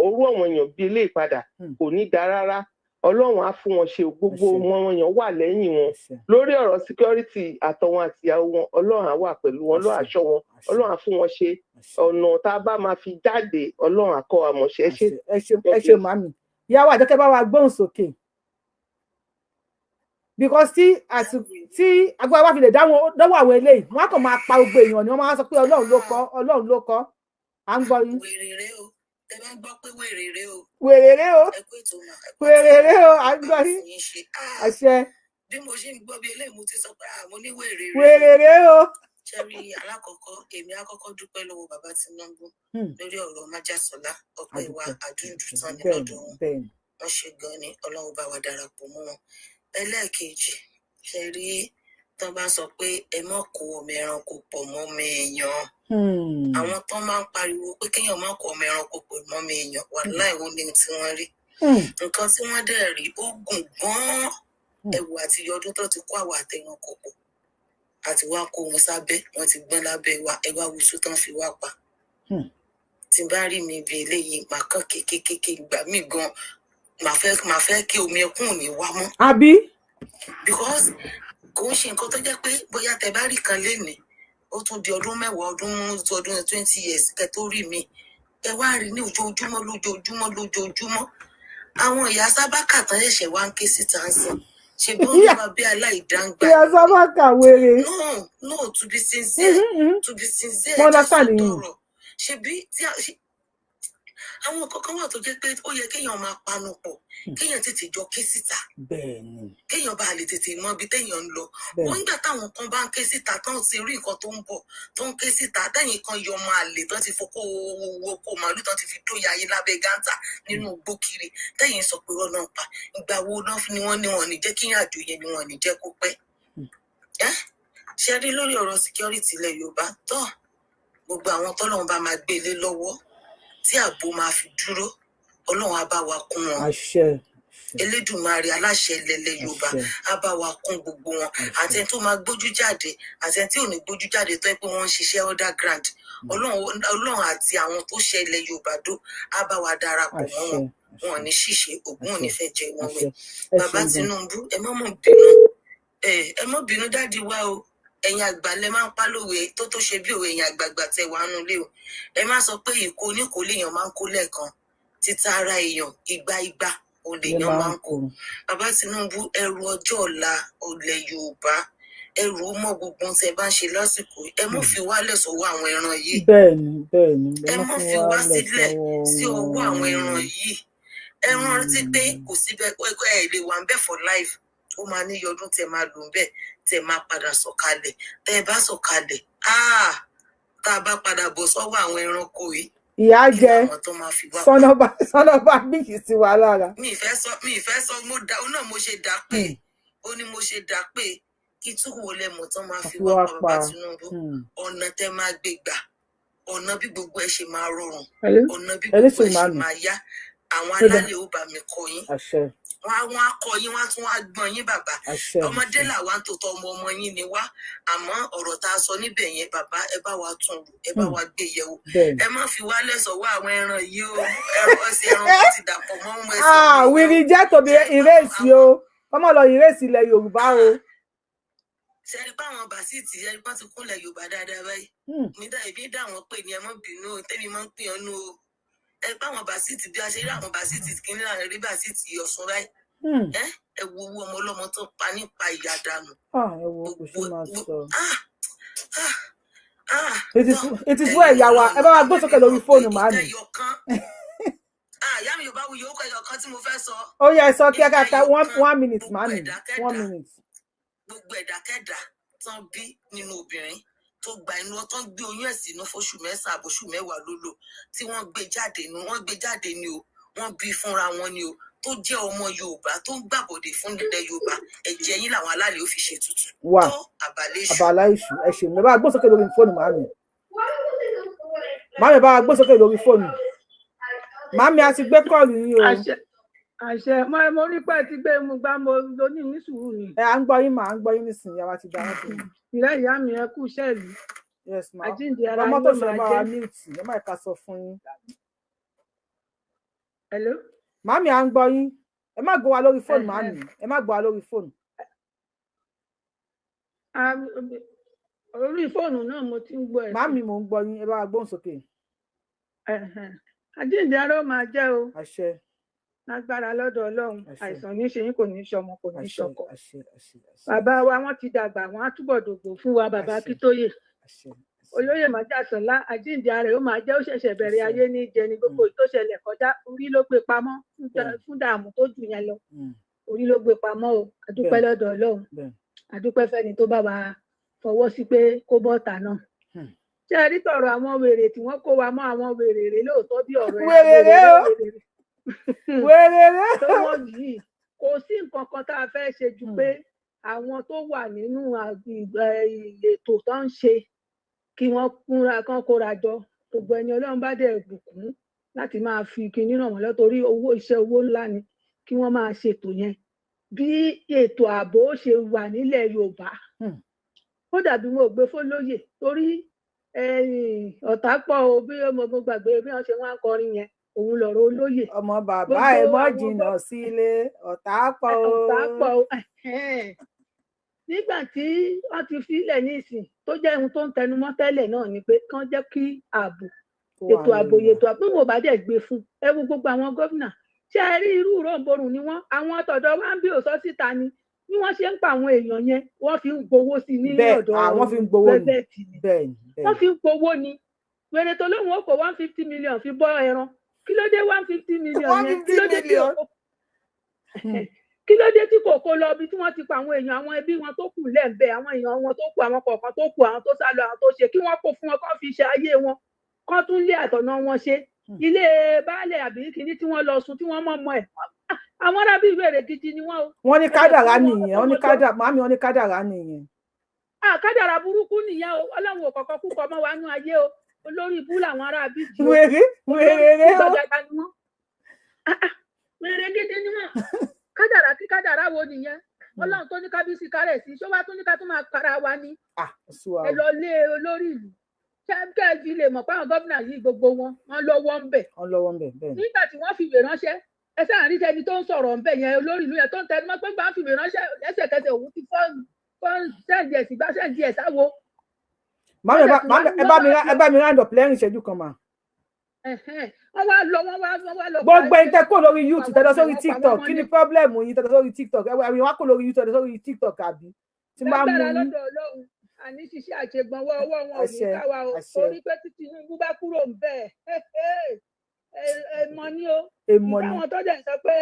orú àwọn èèyàn bíi eléyìí padà, kò ní dáa rárá. Ọlọ́run á fún wọn ṣe, gbogbo wọn èèyàn wà lẹ́yìn wọn lórí ọ̀rọ̀ security, àtọwọn àtìyàwó wọn. Ọlọ́run á wà pẹ̀lú wọn, Ọlọ́run aṣọ́ wọn, Ọlọ́run á fún wọn ṣe. Ọ̀nà tá a bá máa fi jáde, Ọlọ́run á kọ́ wa mọ̀ ṣe. Ṣe. Ẹ ṣe, màmí. Ìyàwó Àjọkẹ́, bá wa gbóhùn sókè, because tí tí agbára wa fi lè dáwọ́ àwọn eléyìí, wọ́n á kàn máa pa gbogbo èèyàn ni. Wọ́n máa sọ pé Ọlọ́run ló kọ́, Ọlọ́run ló kọ́. À ń gbọ́ yín. Wèrè o, ẹ bá gbọ́ pé wèrè o. Wèrè o, wèrè o, à ń gbọ́ yín. Àṣẹ. Bí mo ṣe ń gbọ́ bí eléyìí, mo ti sọ pé mo ní wèrè. Wèrè o. Ṣẹ́rí, alákọ̀ọ́kọ́, èmi àkọ́kọ́ dúpẹ́ lọ́wọ́ bàbá Tinubu lórí ọ̀rọ̀ májàsọ́lá. Ọpẹ́ ìwà àdúndù tán ní lọ́dọ̀ wọn. Wọ́n ṣe gan ni, Ọlọ́run bá wa darapọ̀ mọ́ wọn. Ẹlẹ́ẹ̀kejì, ṣe rí tán bá sọ pé ẹ má kó ọmọ ẹranko pọ̀ mọ́ ọmọ èèyàn, àwọn tán máa ń pariwo pé kéèyàn má kó ọmọ ẹranko pọ̀ mọ́ ọmọ èèyàn, wàláì, ó ní tí wọ́n rí. Nǹkan tí wọ́n dẹ̀ rí ó gùn gan-an. Ẹ̀wù àti ọdún tó ti kó àwọn àtẹranko pọ̀ àti wá kó wọn sábẹ́, wọ́n ti gbọ́n lábẹ́ wa. Ẹ wá wùsù tán fi wá pa. Tí n bá rí mi bí eléyìí, màá kàn kékékéké. Ìgbà míì gan, màá fẹ́ kí omi ẹkún ò ní wá mọ́. Àbí. Because kò ń ṣe nǹkan tó jẹ́ pé bóyá tẹ bá rí kan lénìí, ó tún di ọdún 10, ọdún ọdún 20 years kẹ tó rí mi. Ẹ wá rí ní ojoojúmọ́, lójoojúmọ́, lójoojúmọ́. Àwọn ìyá sábàkà tán ṣẹ̀ṣẹ̀ wá ń ké síta ń sìn ṣe bí wọ́n bá bí aláìdáǹgbà. Ìyá sábàkà wèrè. No, no, to be sincere, to be sincere. Wọ́n lọ́sàn nìyí. Ṣe bí tí àwọn kankan wà tó jẹ́ pé ó yẹ kéèyàn máa panu pọ̀, kéèyàn tètè jọ ké síta, kéèyàn bá lè tètè mọ ibi téèyàn ń lọ. Wọ́n nígbà táwọn kan bá ń ké síta, tán ti rí nǹkan tó ń bọ̀, tó ń ké síta, tẹ́yìn kan yọ ọmọ àlè tán ti fokó owó kó màálù tán ti fi dóyà yín lábẹ́ gántà nínú igbó kiri, tẹ́yìn sọ pé wọ́n náà pa. Ìgbà wo náà ni wọ́n ní wọn ní jẹ́ kíyàn àjò yẹn ni wọ́n ní jẹ́ kó pẹ́? Ṣe rí lórí ọ̀rọ̀ security ilẹ̀ Yorùbá tó, gbogbo àwọn tọ́lọ́run bá máa gbé lé lọ́wọ́ tí ààbò máa fi dúró, Ọlọ́run á bá wa kún wọn. Àṣẹ. Elédùmarè aláṣẹ ilẹ̀ Yorùbá á bá wa kún gbogbo wọn, àti ẹni tó máa gbójú jáde àti ẹni tí ò ní gbójú jáde, tó yẹ pé wọ́n ń ṣiṣẹ́ underground. Ọlọ́run àti àwọn tó ṣe ilẹ̀ Yorùbá dó á bá wa darapọ̀ mọ́ wọn. Wọn ò ní ṣìṣe, Ògún ò ní fẹ́ jẹ wọn wẹ̀. Bàbá Tinubu, ẹ má mọ̀ bínú, ẹ má bínú daddy wa o. Ẹ̀yin àgbà lẹ máa ń pa lówe tó tó ṣe bí òwe. Ẹ̀yin àgbààgbà tẹ wàá nulẹ̀ o, ẹ má sọ pé ìkó oníkó léèyàn máa ń kó lẹ́ẹ̀kan, títa ara èèyàn igba igba òun lèèyàn máa ń kó. Bàbá Tinubu, ẹrù ọjọ́ ọ̀la ilẹ̀ Yorùbá, ẹrù mọ́ gbogbo ohun tẹ bá ń ṣe lásìkò. Ẹ mọ́ fi wálẹ̀ sọ́wọ́ àwọn ẹran yìí. Bẹ́ẹ̀ni, bẹ́ẹ̀ni. Ẹ mọ́ fi wá sílẹ̀ sí ọwọ́ àwọn ẹran yìí. Ẹ rántí pé kò síbẹ̀, ẹ lè wà ń bẹ̀ for life. Ó máa ní ọdún tẹ máa lò ń bẹ̀, tẹ máa padà sọ̀kalẹ̀. Tẹ ẹ bá sọ̀kalẹ̀, tá a bá padà bọ̀ sọ́wọ́ àwọn ẹranko yìí, ìyá jẹ sọnọba bíkì sí wa lára. Mi ìfẹ́ sọ, mi ìfẹ́ sọ. Mo da ó náà, mo ṣe dá pé ó ní, mo ṣe dá pé kí túwò lẹmọ tán máa fi wá pa. Bàbá Tinubu, ọ̀nà tẹ máa gbé gbà, ọ̀nà bí gbogbo ẹ ṣe máa rọrùn, ọ̀nà bí gbogbo ẹ ṣe máa yá, àwọn alálẹ̀ ó bá mi kọ yín. Wọn á kọ yín, wọn á tún wá gbọ́n yín. Bàbá, ọmọdé làwa ń tòótọ́, ọmọ ọmọ yín ni wá, àmọ́ ọ̀rọ̀ tá a sọ níbẹ̀ yẹn, bàbá, ẹ bá wa tún rò, ẹ bá wa gbé yẹ̀wò. Ẹ má fi wálẹ̀ sọ́wọ́ àwọn ẹran yìí o. Ẹran ẹsẹ̀ ẹran ti dàpọ̀ mọ́ ọmọ ẹsẹ̀. Ah, we reject to be erased o. Kọ́mọ lọ erase ilẹ̀ Yorùbá o. Ṣẹ́ni báwọn bàṣítì ṣẹ́ni bá ti kúnlẹ̀ Yorùbá dáadáa báyìí, mi dá èmi dá wọn pè ní, ẹ má bínú, tẹ́mi máa ń pè ọ́ nú o. Ẹ báwọn bàṣítì, bí a ṣe rí àwọn bàṣítì kìíní láàrin rí bàṣítì Ọ̀ṣun báyìí, ẹ ẹ wo owó ọmọ ọlọ́mọ tó pa nípa ìyá dànù. Ẹ wo, kò sí máa sọ. It is well, ìyá wa. Ẹ bá wa gbé sókè lórí fóònù màámi. Ìyá mi, Yorùbá Wuyì, ó kọ ẹyọ kan tí mo fẹ́ sọ. Ó yẹ, ẹ sọ kíákíá, one minute màámi, one minute. Gbogbo ẹ̀dákẹ́dá tán bí nínú obìnrin tó gba inú, tán gbé oyún ẹ̀ sínú fóṣù 9 àbóṣù 10 ló lò, tí wọ́n gbé jáde ni, wọ́n gbé jáde ni o, wọ́n bí fúnra wọn ni o, tó jẹ́ ọmọ Yorùbá tó ń gbàbọ̀dè fún ilẹ̀ Yorùbá, ẹ̀jẹ̀ yín làwọn alálẹ̀ ó fi ṣe tutù. Wà tó àbálẹ̀ èṣù. Àbàlá èṣù. Ẹ ṣeun. Ẹ bá gbó sókè lórí fóònù màámi. Màámi, bá gbó sókè lórí fóònù màámi, a ti gbé call yín o. Àṣẹ, àṣẹ. Mo rí pé ti gbé mu gbá, mo lo ní sùúrù ni. Ẹ à ń gbọ́ yín mà, à ń gbọ́ yín nísìnyí, àwa ti dá wọn sí. Ìlẹ́ ìyá mi, ẹ kú iṣẹ́ ìlú. Yes ma. Àjíǹde ara ọmọ yóò tó ṣe máa bá wa jẹ́. mute, ẹ má ìka sọ fún yín. Hello? Màámi, à ń gbọ́ yín. Ẹ má gbọ́ wa lórí fóònù. Ẹhẹ́. Màámi, ẹ má gbọ́ wa lórí fóònù. Ah, orí fóònù náà mo ti ń gbọ́ ẹ sí. Màámi, mò ń gbọ́ yín, ẹ bá wa gbóhùn sókè. Ẹhẹ́n. Àjíǹde ara ó máa jẹ́ o. Àṣẹ. Lágbára lọ́dọ̀ Ọlọ́run. Àṣẹ. Àìsàn ní í ṣe yín, kò ní í ṣọmọ, kò ní í Àṣẹ. ṣọkọ. Àṣẹ, àṣẹ, àṣẹ. Bàbá wa, wọ́n ti dàgbà, wọ́n á túbọ̀ dògbò fún wa, bàbá Àṣẹ. Akíntóyè. Àṣẹ. Olóyè Májàsọ́lá, àjíǹde ara ó máa jẹ́. Ó ṣẹ̀ṣẹ̀ bẹ̀rẹ̀ Àṣẹ. ayé ní jẹ ni. Gbogbo èyí tó ṣẹlẹ̀ kọjá, orí ló gbé pamọ́ fún dààmú tó jù yẹn lọ. Orí ló gbé pamọ́ o. Àdúpẹ́ lọ́dọ̀ Ọlọ́run. Àdúpẹ́ fẹ́ni tó bá wa fọwọ́ sí pé kó bọ́ta náà. Ṣé ẹ rí tọ̀rọ̀ àwọn wèrè tí wọ́n kó wa mọ́, àwọn wèrè rè lóòótọ́ bí ọ̀rọ̀ ẹ̀ Wèrè rè o. wèrè rè Wèrè rè. Tó wọ́n yìí, kò sí nǹkan kan tá a fẹ́ ṣe ju pé àwọn tó wà nínú ètò tó ń ṣe, kí wọ́n kúnra kán kóra jọ. Gbogbo ẹni Ọlọ́run bá dẹ̀ bùkún láti máa fi kinní ràn wọ́n lọ́wọ́, torí owó iṣẹ́ owó ńlá ni, kí wọ́n máa ṣètò yẹn bí ètò ààbò ó ṣe wà nílẹ̀ Yorùbá. Ó dàbí wọn ò gbé fólóyè torí ọ̀tá pọ̀ o. Bí mo gbàgbé bí wọ́n ṣe wá ń kọrin yẹn, òun lọ̀rọ̀ olóyè. Ọmọ bàbá ẹ Gbogbo mọ́ àwọn jìnnà sílé, ọ̀tá pọ̀ o. Ọ̀tá pọ̀ o. Ẹ̀hẹ́n. Nígbà tí wọ́n ti filẹ̀ ní ìsìn, tó jẹ́ ohun tó ń tẹnumọ́ tẹ́lẹ̀ náà ni pé kán jẹ́ kí ààbò Kó wà ètò ààbò nílùú. Ètò ààbò wọn ò bá dẹ̀ gbé fún, ẹ wo gbogbo àwọn gómìnà. Ṣé ẹ rí irú ròǹbòrùn ni wọ́n, àwọn tọ̀dọ̀ wa ń bí òsọ síta ni bí wọ́n ṣe ń pa àwọn èèyàn yẹn, wọ́n fi ń gbowó sí i ní Bẹ́ẹ̀ ọ̀dọ̀ àwọn fi ń gbowó ni. president ni. Bẹ́ẹ̀ ni. Bẹ́ẹ̀ Wọ́n ni. fi ń gbowó ni. Wèrè tó lóun ó kó 150 million fi bọ́ ẹran, kí ló dé? 150 million One yẹn, kí fifty ló dé tí million. kò kí ló dé tí kò kó lọ ibi tí wọ́n ti pa àwọn èèyàn, àwọn ẹbí wọn tó kù lẹ́ǹbẹ̀, àwọn èèyàn wọn tó kù, àwọn kọ̀ọ̀kan tó kù, àwọn tó sá lọ, àwọn tó ṣe, kí wọ́n kó fún wọn, kán fi ṣe ayé wọn, kán tún lé àtọ̀nà wọn ṣe, ilé baálẹ̀ àbí kíní tí wọ́n lọ sùn, tí wọ́n mọ̀ mọ́ ẹ̀. Àwọn arábí ìwéèrè gidi ni wọ́n o. Wọ́n ní Ẹ dẹ̀ kádàrá fún wọn nìyẹn, wọ́n ní owó jọ. kádà, màámi, wọ́n ní kádàrá nìyẹn. Ah, kádàrá burúkú nìyẹn o. Ọlọ́run ò kọ̀ọ̀kan kú kọ mọ́ wa nú ayé o. Olórí ibú làwọn ará bíjì o. Wèrè Olórí wèrè rè ibú o. gbàgàdà ni wọ́n. Wèrè gidi ni wọn. Kádàrá kí kádàrá wo nìyẹn? Ọlọ́run tó ní kábíyèsí kárẹ̀ sí, ṣó wá tún ní ká tún máa para wa ni? Ẹ lọ lé olórí ìlú. Kẹ́ ẹ fi lè mọ̀ pé àwọn gómìnà yìí gbogbo wọn, wọ́n lọ́wọ́ ń bẹ̀. Wọ́n lọ́wọ́ ń bẹ̀, bẹ́ẹ̀. Nígbà tí wọ́n fìwé ránṣẹ́, ẹ sáà rí ẹni tó ń sọ̀rọ̀ ń bẹ̀ yẹn, olórí ìlú yẹn tó ń tẹnu mọ́ pé gbà ń fìwé ránṣẹ́ lẹ́sẹ̀kẹsẹ̀ òun ti fọ́n sẹ́ǹdì ẹ̀ sígbà sẹ́ǹdì ẹ̀ sáwo. Màmí ẹ bá mi round up lẹ́rìn ìṣẹ́jú kan mà. Wọ́n wá lọ wọ́n wá wọ́n wá lọ. Gbogbo ẹni tẹ́ kó lórí YouTube tẹ́ lọ sórí TikTok, kí ni problem yín tẹ́ lọ sórí TikTok? Ẹ̀yin wá kó lórí YouTube tẹ́ lọ sórí TikTok àbí? Tí máa mú lágbára yín. Lọ́dọ̀ Ọlọ́run, àní ṣiṣẹ́ àṣegbọ̀nwọ́ ọwọ́ wọn ò ní Àṣẹ, ká wa o, àṣẹ. torí pé tí Tinubu bá kúrò ń bẹ̀, èèmọ̀ ni o. Èèmọ̀ ni. Táwọn tó dẹ̀ ń sọ pé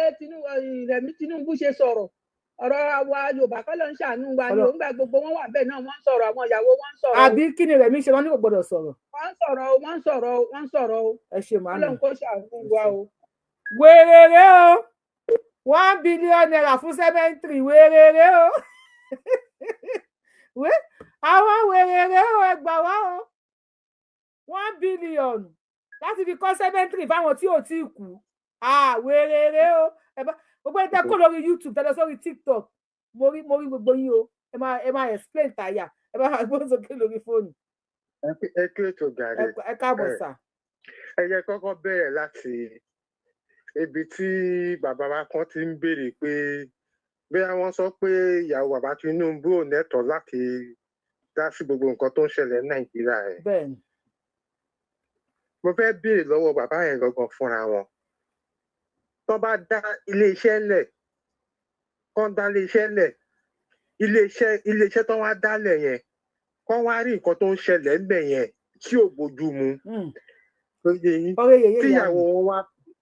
Rẹ̀mí Tinubu ṣe sọ̀rọ̀ ọ̀rọ̀ àwa Yorùbá kọ́ ló ń ṣàánú wa ni Ọlọ́run. òun gbà gbogbo wọn wà bẹ́ẹ̀ náà, wọ́n ń sọ̀rọ̀, àwọn ìyàwó wọn ń sọ̀rọ̀ o. Àbí kí ni Rẹ̀mí ṣe? Wọ́n ní kò gbọ́dọ̀ sọ̀rọ̀. Wọ́n ń sọ̀rọ̀ o, wọ́n ń sọ̀rọ̀ o, wọ́n ń sọ̀rọ̀ o. Ẹ ṣe màmí. Ọlọ́run kó ṣàánú wa o. Wéréré o, ₦1 billion fún cemetery, wéréré o. Àwọn wéréré o, ẹ gbà wá o. 1 billion láti fi kọ́ cemetery fáwọn tí ò tí ì kú. Wéréré o. Ẹ bá gbogbo ẹni tẹ́ kó lórí YouTube tẹ́ lọ sórí TikTok, mo rí gbogbo yín o. Ẹ máa explain tàyà, ẹ bá máa gbóhùn sókè lórí fóònù. Ẹ kí ètò gàrí. Ẹ káàbọ̀ sà. Ẹ jẹ́ kọ́kọ́ bẹ̀rẹ̀ láti ibi tí bàbá wa kan ti ń béèrè pé bóyá wọ́n sọ pé ìyàwó bàbá Tinubu ò nẹ́tọ̀ọ́ láti dá sí gbogbo nǹkan tó ń ṣẹlẹ̀ ní Nàìjíríà ẹ̀. Bẹ́ẹ̀ni. Mo fẹ́ béèrè lọ́wọ́ bàbá yẹn gangan fúnra wọn. Tó bá dá iléeṣẹ́ lẹ̀, kán dá iléeṣẹ́ lẹ̀, iléeṣẹ́ tó wá dálẹ̀ yẹn, kán wá rí nǹkan tó ń ṣẹlẹ̀ ńbẹ̀ yẹn tí ò bójú mu. Tó yé yín.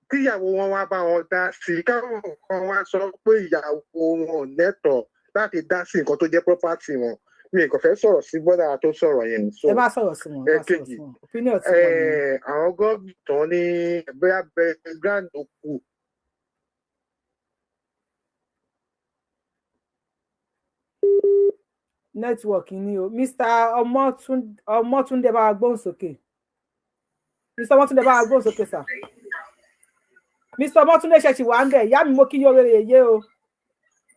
Tíyàwó wọn wá bá wọn dá sí i, káwọn kan wá sọ pé ìyàwó wọn ò lẹ́tọ̀ọ́ láti dá sí nǹkan tó jẹ́ property wọn. Mi kò fẹ́ sọ̀rọ̀ sí bọ́dà tó sọ̀rọ̀ yẹn. Ẹ má sọ̀rọ̀ sí wọn, ẹ má sọ̀rọ̀ sí wọn. Opinion tí wọ́n ní. Àwọn gómìnà tán ní bóyá grand òkú. Network ni o. Mr. Ọmọ́túndé bá wa gbóhùn sókè. Mr. Ọmọ́túndé bá wa gbóhùn sókè sà. Mr. Ọmọ́túndé ṣẹ̀ṣì wà ń bẹ̀. Ìyá mi mo kí yóò rere yé o.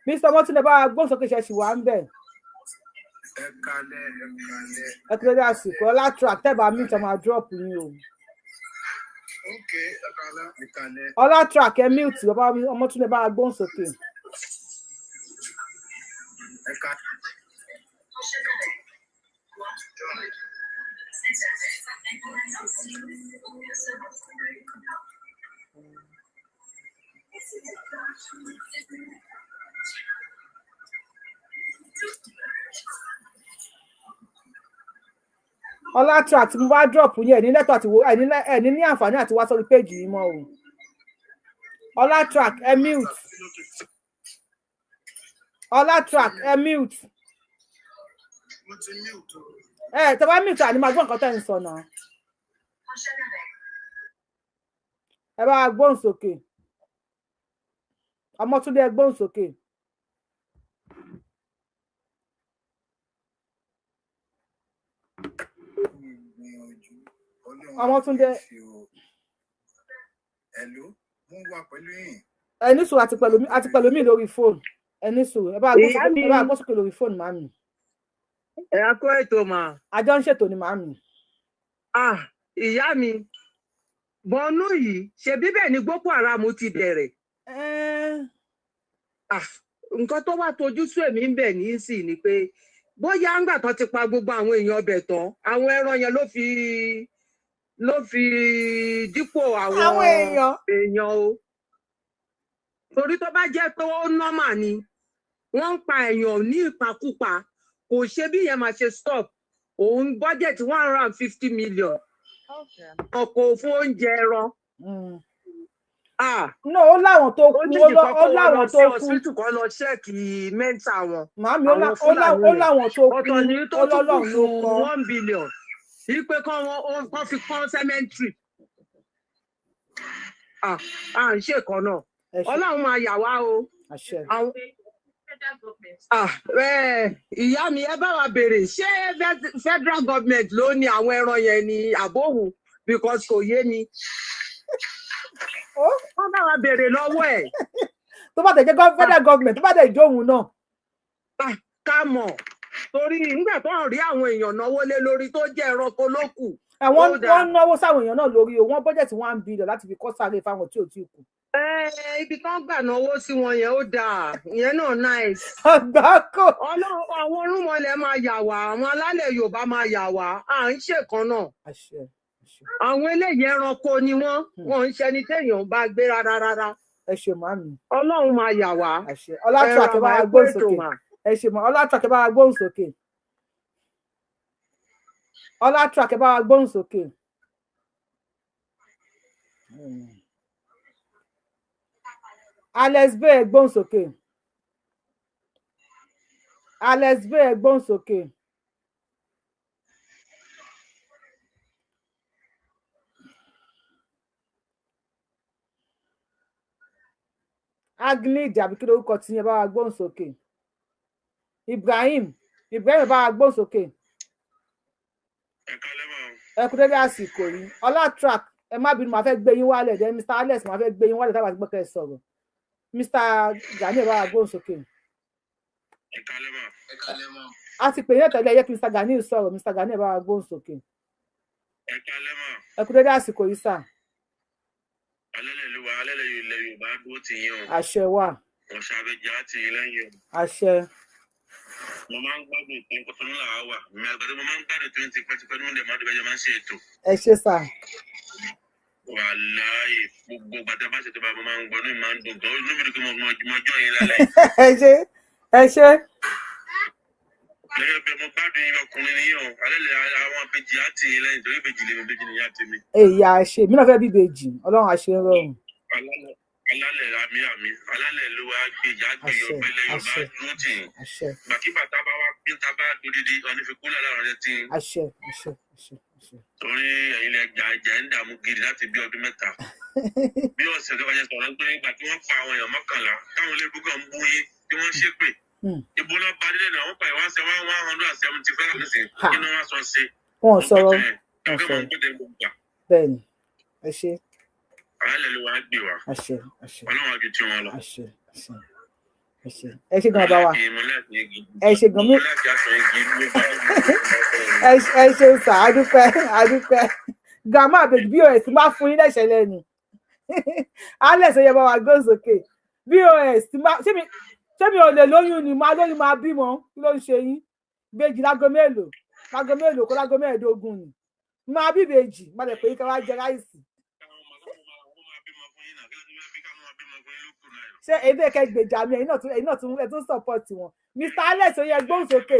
Mr. Ọmọ́túndé bá wa gbóhùn sókè ṣẹ̀ṣì wà ń bẹ̀. Ẹ kalẹ̀, ẹ kalẹ̀. Ẹ kí ló dé àsìkò ọlá track tẹ́ bá mi tọ́ máa drop yín o. Ok, ẹ kalẹ̀, ẹ kalẹ̀. Ọlá track ẹ mute, bàbá Ọmọ́túndé bá wa gbóhùn sókè. Ẹ kalẹ̀. Ọlá track tí mo bá drop yín, ẹ ní lẹ́tọ̀ àti wo ẹ ní àǹfààní àti wá sórí péjì yìí mọ́ o. Ọlá track ẹ mute. Ọlá track ẹ mute. Mo ti mute o. Ẹ tẹ́ bá mute àní máa gbọ́ nǹkan tẹ́ ń sọ náà. Ẹ bá gbóhùn sókè. Ọmọ́túndé ẹ gbóhùn sókè. Ọmọ́túndé. Hello, mo wà pẹ̀lú yín. Ẹ ní sùúrù, àti pẹ̀lú mi lórí fóònù. Ẹ ní sùúrù, ẹ bá gbóhùn sókè lórí fóònù màmí. Ẹ kú ètò mà. Àjọ ń ṣètò ni màmí. Ìyá mi, bọ́nú yìí ṣe bíbẹ̀ ni Boko Haram ti bẹ̀rẹ̀. Nǹkan tó wà tójú sú èmi ń bẹ̀ ní í sì ni pé bóyá ńgbà tó ti pa gbogbo àwọn èèyàn ọbẹ̀ tán, àwọn ẹran yẹn ló fi dípò àwọn èèyàn o. Torí tó bá jẹ́ pé ó nọ́mà ni wọ́n ń pa èèyàn ní ìpakúpa, kò ṣe bí yẹn máa ṣe stop. Òun budget 150 million ọkọ̀ fún oúnjẹ ẹran. No, ó láwọn tó kú, ó láwọn tó kú. Hospital kan lọ ṣẹ́ẹ̀kì mẹ́ta wọn. Màámi, ó láwọn tó kú, ọ̀tọ̀ ní tó ó tún kù lọ́lọ́run ló fún kọ́. 1 billion. Ipe kan wọn fi kọ́ cemetery. À ń ṣèkan náà. Ọlọ́run máa yà wá o. Ìyá mi, ẹ bá wa béèrè, ṣé federal government ló ní àwọn ẹran yẹn ní àbóhùn? Because kò yé mi. Wọ́n Kán bá wa béèrè lọ́wọ́ ẹ̀. Tó bá tẹ̀ jẹ́ federal government, tó bá tẹ̀ jóhun náà. Ká mọ̀, torí nígbà tó ń rí àwọn èèyàn náwó lé lórí tó jẹ́ ẹranko ló kù. Wọ́n náwó sáwọn èèyàn náà lórí o, wọ́n bọ́jẹ̀tì 1 billion láti fi kọ́ sáré fáwọn tí ò tí kú. Ibi tán gbà náwó sí wọn yẹn, ó dáa, ìyẹn náà nice. Àgbákò. Ọlọ́run, àwọn orúnmọlẹ̀ máa yà wá, àwọn alálẹ̀ Yorùbá máa yà wá, à ń ṣèkan náà. Àṣẹ. Àwọn eléyìí ẹranko ni wọ́n, wọn ń ṣẹni téèyàn bá gbé rárá rárá. Ẹ ṣe, màmí. Ọlọ́run máa yà wá. Àṣẹ. Ọlátú àkẹ́bá gbóhùn sókè. Ẹ ṣe mọ Ọlátú àkẹ́bá gbóhùn sókè. Ọlátú àkẹ́bá gbóhùn sókè. Alex Bey, gbóhùn sókè. Alex Bey, gbóhùn sókè. Agnid àbí kí lórúkọ tí yẹn, bá wa gbóhùn sókè. Ibrahim, Ibrahim, bá wa gbóhùn sókè. Ẹ kú dédé àsìkò yìí. Ọlá Track, ẹ má bínú, màá fẹ́ gbé yín wálẹ̀ dẹ́. Mr Alex, màá fẹ́ gbé yín wálẹ̀ tábà tí gbọ́kẹ́ sọ̀rọ̀. Mr Gani, bá wa gbóhùn sókè. A ti pè yín tẹ́lẹ̀, yẹ kí Mr Gani sọ̀rọ̀. Mr Gani, bá wa gbóhùn sókè. Ẹ kú dédé àsìkò yìí, sà. Alẹ́lẹ̀ ló wà, alẹ́lẹ̀ ilẹ̀ Yorùbá dúró tì yín o. Àṣẹ wà. Ọ̀ṣàbẹ̀jà tì yín lẹ́yìn o. Àṣẹ. Mo máa ń gbádùn ìpín Kọ́tọ́nù làwa wà mi àgbàdo, mo máa ń gbádùn tó ń ti pẹ́tipẹ́ ní mọ̀lẹ́ máa dùn bẹ́ẹ̀ máa ń ṣe ètò. Ẹ ṣé, sà. Wàláhì, gbogbo gbàtà bá ṣètò bá, mo máa ń gbọ́, inú mi máa ń dùn gan, inú mi dùn kí mo jọ yín lálẹ́. Ẹ ṣé, ẹ ṣé. Gẹ́gẹ́ bẹ́ẹ̀, mo gbádùn yín, ọkùnrin ni yín o. Alẹ́lẹ̀ àwọn ìbejì á tì yín lẹ́yìn, torí ìbejì lèmi, ìbejì nìyá tèmi. Èyí àṣẹ, mi náà fẹ́ bí ìbejì, Ọlọ́run àṣẹ ń rọrùn. Alálẹ̀, àmì àmì, alálẹ̀ ló wá gbèjà gbé ọgbẹ́lẹ̀ Yorùbá dúró tì yín. Àṣẹ. Gbàkígbà tá a bá wá pín, tá a bá dodidi ọ̀nìfikúnlẹ̀ lára rẹ tí. Àṣẹ, àṣẹ, àṣẹ, àṣẹ. Torí ẹ̀yin lẹ jà ẹ̀jẹ̀ ń dààmú gidi láti bí ọdún 3. Bí ọ̀sẹ̀ tó kọjá sọ̀rọ̀ pé ìgbà tí wọ́n pa àwọn èèyàn 11 táwọn ilé ibùkún ń bú yín tí wọ́n ṣépè. Ibo lọ bá délé náà, wọ́n pa ìwọ́n ṣe 175 nísìn, kí ni wọ́n sọ sí? Wọn sọ̀rọ̀, wọn sọ̀rọ̀, bẹ́ẹ̀ ni. Ẹ ṣé. Alẹ́ ló wá gbé wa. Àṣẹ, àṣẹ. Ọlọ́run á ju tí wọn lọ. Àṣẹ, àṣẹ, àṣẹ. Ẹ ṣé gan, bá wa. Ẹ ṣé gan mi. Ẹ ṣe sà, adúpẹ́, adúpẹ́. Grandma àbèjì bos máa fún yín lẹ́sẹ̀ lẹ́nu. Alex, ẹ̀yẹ bá wa gbóhùn sókè. Bos, ṣé mi ò lè lóyún ni? Máa lóyún, máa bímọ, kí ló ń ṣe yín? Ìbejì lágo mélòó? Lágo mélòó kó lágo 15 ni máa bí ìbejì, má lè pè é ká wá jẹ rice. Ṣé ebi ẹ̀kẹ́ gbèjà mi? Ẹ̀yin náà tún ẹ̀ tún support wọn. Mr Alex, ó yẹ gbóhùn sókè.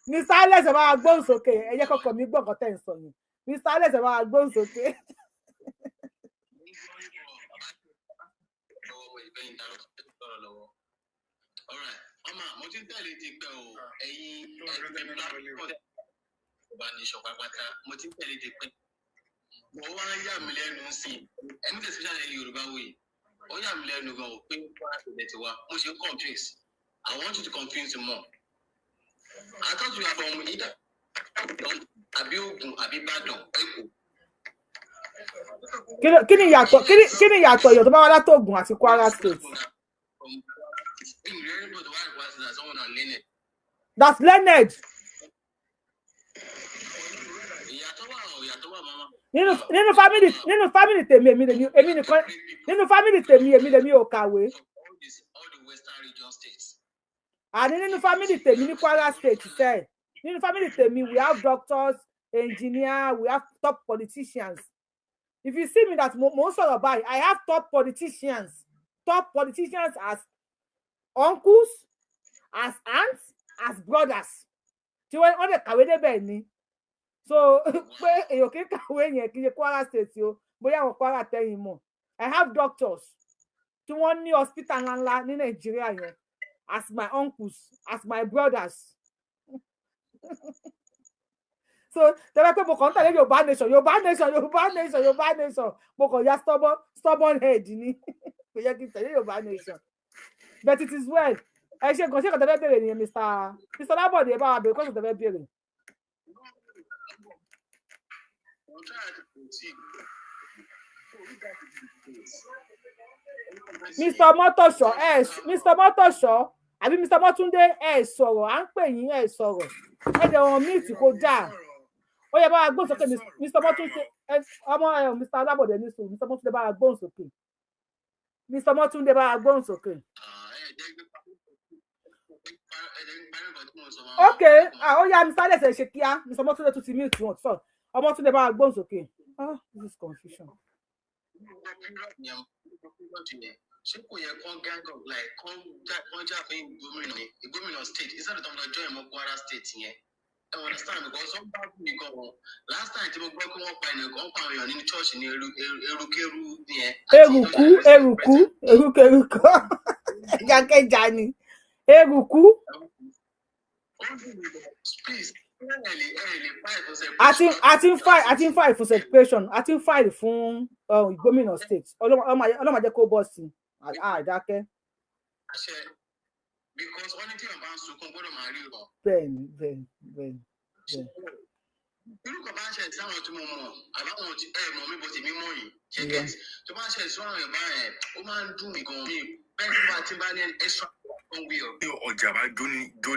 Mr Alex, ẹ bá wa gbóhùn sókè. Ẹ jẹ́ kọ́kọ́ mi gbọ́ nǹkan tẹ́ ń sọ yẹn. Mr Alex, ẹ bá wa gbóhùn sókè. Mo ti ń tẹ̀lé ti pẹ́ o, ẹ̀yin ẹgbẹ́ platform Yorùbá Nation pátápátá, mo ti ń tẹ̀lé ti pẹ́. Mo wá ń yà mí lẹ́nu sí i, ẹni tẹ̀sí ṣàlẹ̀ Yorùbá wòye, ó yà mí lẹ́nu gan o pé Kwara State ti wá. Mo ṣe ń confuse, I want you to confuse more. I thought you are from either àbí Ògùn àbí Ìbàdàn, Èkó. Kí ni ìyàtọ̀ èèyàn tó bá wá látògùn àti Kwara State? That's learned. Nínú family tèmi, èmi lèmi, èmi nìkan nínú family tèmi, èmi lèmi ò kàwé. Àní nínú family tèmi ní Kwara State sẹ́ẹ̀, nínú family tèmi, we have doctors, engineers, we have top politicians. If you see me that mo ń sọ̀rọ̀ báyìí, I have top politicians as uncles, as aunts, as brothers, tí wọ́n lè kàwé débẹ̀ ni. So pé èèyàn kì í kàwé yẹn, kì í ṣe Kwara State o. Bóyá àwọn Kwara tẹ̀yìn mọ̀, I have doctors tí wọ́n ní hospital ńláńlá ní Nàìjíríà yẹn as my uncles, as my brothers. So tẹ́lẹ̀ pé mo kàn ń tẹ̀lé Yorùbá Nation, Yorùbá Nation, Yorùbá Nation, Yorùbá Nation, mo kàn ya stubborn head ni, kò yẹ kí n tẹ̀lé Yorùbá Nation, but it is well. Ẹ ṣe gan. Ṣé kò tẹ́lẹ̀ béèrè nìyẹn? Mr Lábọ̀dé, ẹ bá wa béèrè kọ́sọ̀ tẹ́lẹ̀ béèrè. Mr. Mọ́tòṣọ́ ẹ, Mr. Mọ́tòṣọ́ àbí Mr. Mọ́túndé, ẹ sọ̀rọ̀, à ń pè yín, ẹ sọ̀rọ̀, ẹ dẹ̀ wọ́n míìtì kó dáa. Ó yẹ bá wa gbóhùn sókè, Mr. Mọ́túndé, ọmọ ẹ, Mr. Alábọ̀dé ní sùúrù. Mr. Mọ́túndé, bá wa gbóhùn sókè. Mr. Mọ́túndé, bá wa gbóhùn sókè. Ok, ah, ó yá, Mr. Alex, ẹ ṣe kíá. Mr. Mọ́túndé tún ti mute wọn sọ. Ọmọtúndé, bá wa gbóhùn sókè. Ah, this is confusion. Ṣé kò yẹ kán gang up like kán jà fún gómìnà ní gómìnà state instead of tọmọdé join mọ Kwara State yẹn? Ẹ understand, because wọ́n bá mi gan wọn last time tí mo gbọ́ pé wọ́n pa ènìyàn kan, pa àwọn èèyàn nínú church ní erukeru yẹn. Eruku, eruku, erukeruku, ẹjakẹja ni eruku. Please, ẹ lè fight for Àti ń file fún separation, àti ń file fún gómìnà state. Ọlọ́mọ jẹ́ kó bọ́ sí i, àdákẹ́. Àṣẹ, because wọ́n ní tí èèyàn bá ń sunkún gbọ́dọ̀ máa rí ọ. Bẹ́ẹ̀ni. Irú kan bá ń ṣẹlẹ̀ sáwọn tí mo mọ̀ àbáwọn tí ẹ mọ̀ mí bó ti mí mọ̀ yìí ṣe get tó bá ń ṣẹlẹ̀ sáwọn èèyàn báyẹn, ó máa ń dùn mí gan mi bẹ́ẹ̀ tí bá ti bá ní extra one way or Bí ọjà bá jó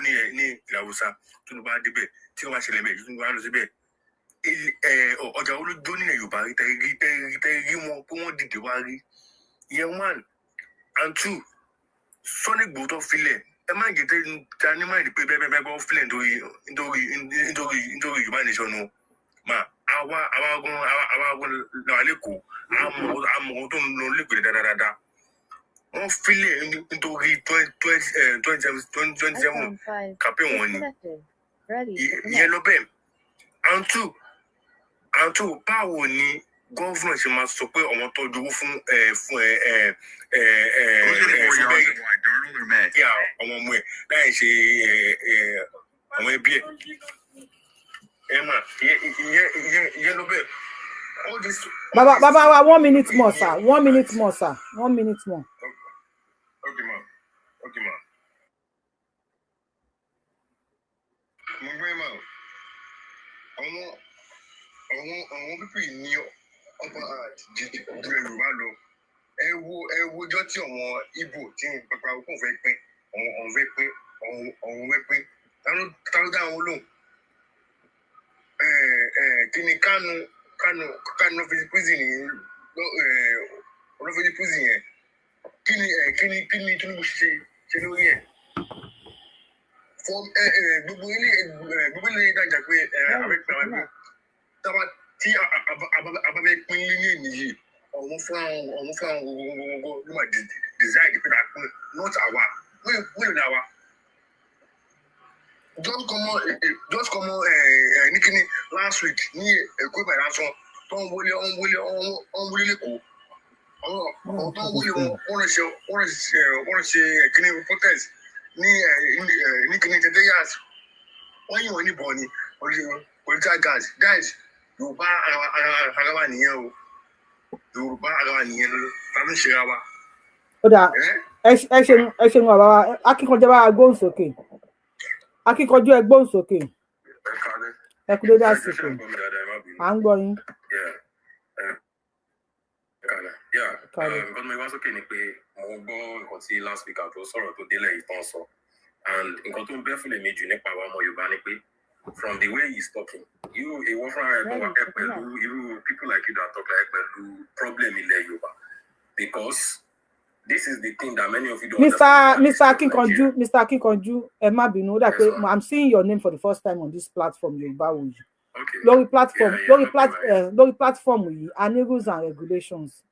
ní ẹ ní ilẹ̀ Haúsá tó ló bá débẹ̀, tí wọ́n bá ṣẹlẹ̀ bẹ́ẹ̀ tó bá lọ síbẹ̀, ọjà wo ló jó nílẹ̀ Yorùbá rí tẹ́ rí wọn pé wọ́n dìde wá rí ìyẹn? One and two, Sunday Igboho tó filẹ̀, ẹ má jẹ́ tẹ́ ta ní máìlì pé bẹ́ẹ̀ bẹ́ẹ̀ bẹ́ẹ̀ wọ́n filẹ̀ nítorí Yorùbá nation o. Mà àwa gan làwọn lẹ́kọ̀ọ́, àmọ́ ohun tó ń lọ lẹ́kọ̀ọ́ dáadáa. Wọ́n filẹ̀ nítorí 2027 campaign wọn ni ìyẹn lọ bẹ́ẹ̀. And two, báwo ni governor ṣe máa sọ pé àwọn tọ́jú owó fún ẹ ẹ ẹ ẹ ẹ fún bẹ́ẹ̀ kí àwọn ọmọ ẹ láì ṣe ẹ ẹ àwọn ẹbí ẹ ẹ mà ìyẹn lọ bẹ́ẹ̀, all this. Bàbá, bàbá wa, one minute more, sir. One minute more, sir. One minute more. Okay, ma. Okay, ma. Mo gbé ma àwọn people ní upper hand ju Yorùbá lọ. Ẹ wo ọjọ́ tí àwọn Ìgbò tí ń pẹpẹ okùn fẹ́ pín, àwọn fẹ́ pín, àwọn fẹ́ pín, ta ló dá àwọn lóhùn? Ẹ ẹ kí ni Kánú fi prison ní olófin prison yẹn? Kí ni Tinubu ṣe lórí ẹ fún ẹ ẹ gbogbo ilé ìdájà pé ẹ abẹ́ pín, àwọn pín tába tí abábẹ́ pín ní nìyí, àwọn fún àwọn gbogbogbò ló máa decide pé ká pín, not àwa. Mélòó ni àwa? Just come on ẹ ní kíní last week ní Èkó, Ìbàdàn lásán tó ń wọlé, ń wọlé, ń wọlé lẹ́kọ̀ọ́, àwọn tó ń wọlé wọn, wọ́n lọ ṣe kíní protest ní kíní tẹ́tẹ́ yas, wọ́n yìn wọ́n níbọn ni political gas. Guys, Yorùbá ara wa nìyẹn o. Yorùbá ara wa nìyẹn, ta ló ń ṣe ra wa? Ó dáa, ẹ ṣeun, ẹ ṣeun, bàbá wa. Akíkanjú, bá wa gbóhùn sókè. Akíkanjú, ẹ gbóhùn sókè. Ẹ kú dédé àsìkò, à ń gbọ́ yín. Nǹkan tó mo wá sókè ni pé mo gbọ́ nǹkan tí last week tó sọ̀rọ̀ tó délẹ̀ yìí tán sọ, and nǹkan tó ń bẹ́ fún lèmi jù nípa àwọn ọmọ Yorùbá ni pé from the way he's talking, you ìwọ fúnra rẹ̀ gan wà ẹ pẹ̀lú irú people like you that talk like pẹ̀lú problem ilẹ̀ Yorùbá, because this is the thing that many of you don't Mr. understand. Mr. Akinkanju, Mr. Akinkanju, ẹ má bínú, ó dà pé I'm seeing your name for the first time on this platform, Yorùbáwùyí. Lórí platform lórí plat lórí platform yìí, a ní rules and regulations.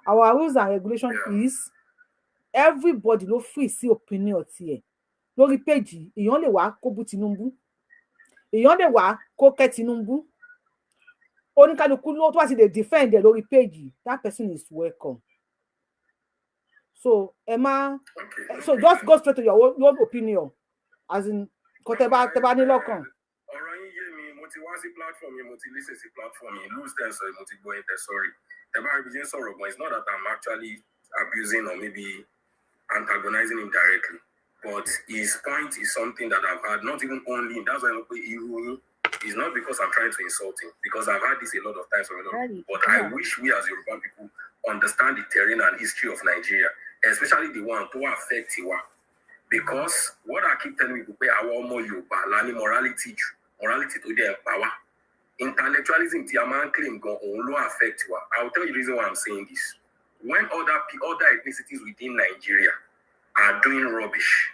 Our rules and regulations is everybody ló free sí opinion tiẹ̀ lórí page. Èèyàn lè wá kó bú Tinubu, èèyàn lè wá kó kẹ́ Tinubu, oníkálukú ló tó bá ti lè defend ẹ lórí page, that person is welcome. So ẹ má, so just go straight to your own opinion, as in kò tẹ bá ní lọ́kàn. Ọ̀rọ̀ yín yé mi. Mo ti wá sí platform yìí, mo ti listen sí platform yìí, lose ten, sorry, mo ti gbọ́ yín tẹ, sorry. Tẹ bá rí bí ṣe ń sọ̀rọ̀ gan, it's not that I'm actually abusing or maybe antagonizing him directly, but his point is something that I've had, not even only, that's why mo pe irú yín It's not because I'm trying to insult him, because I've had this a lot of times from a lot of people. But I wish we as Yoruba people understand the terrain and history of Nigeria, especially the one to affect tiwa. Because what I keep telling people pé àwọn ọmọ Yorùbá la ní morality jù, morality tó dẹ̀ ń pa wá. Intellectualism tí a máa ń claim gan, òun ló affect wa. I will tell you the reason why I'm saying this. When other ethnicities within Nigeria are doing rubbish,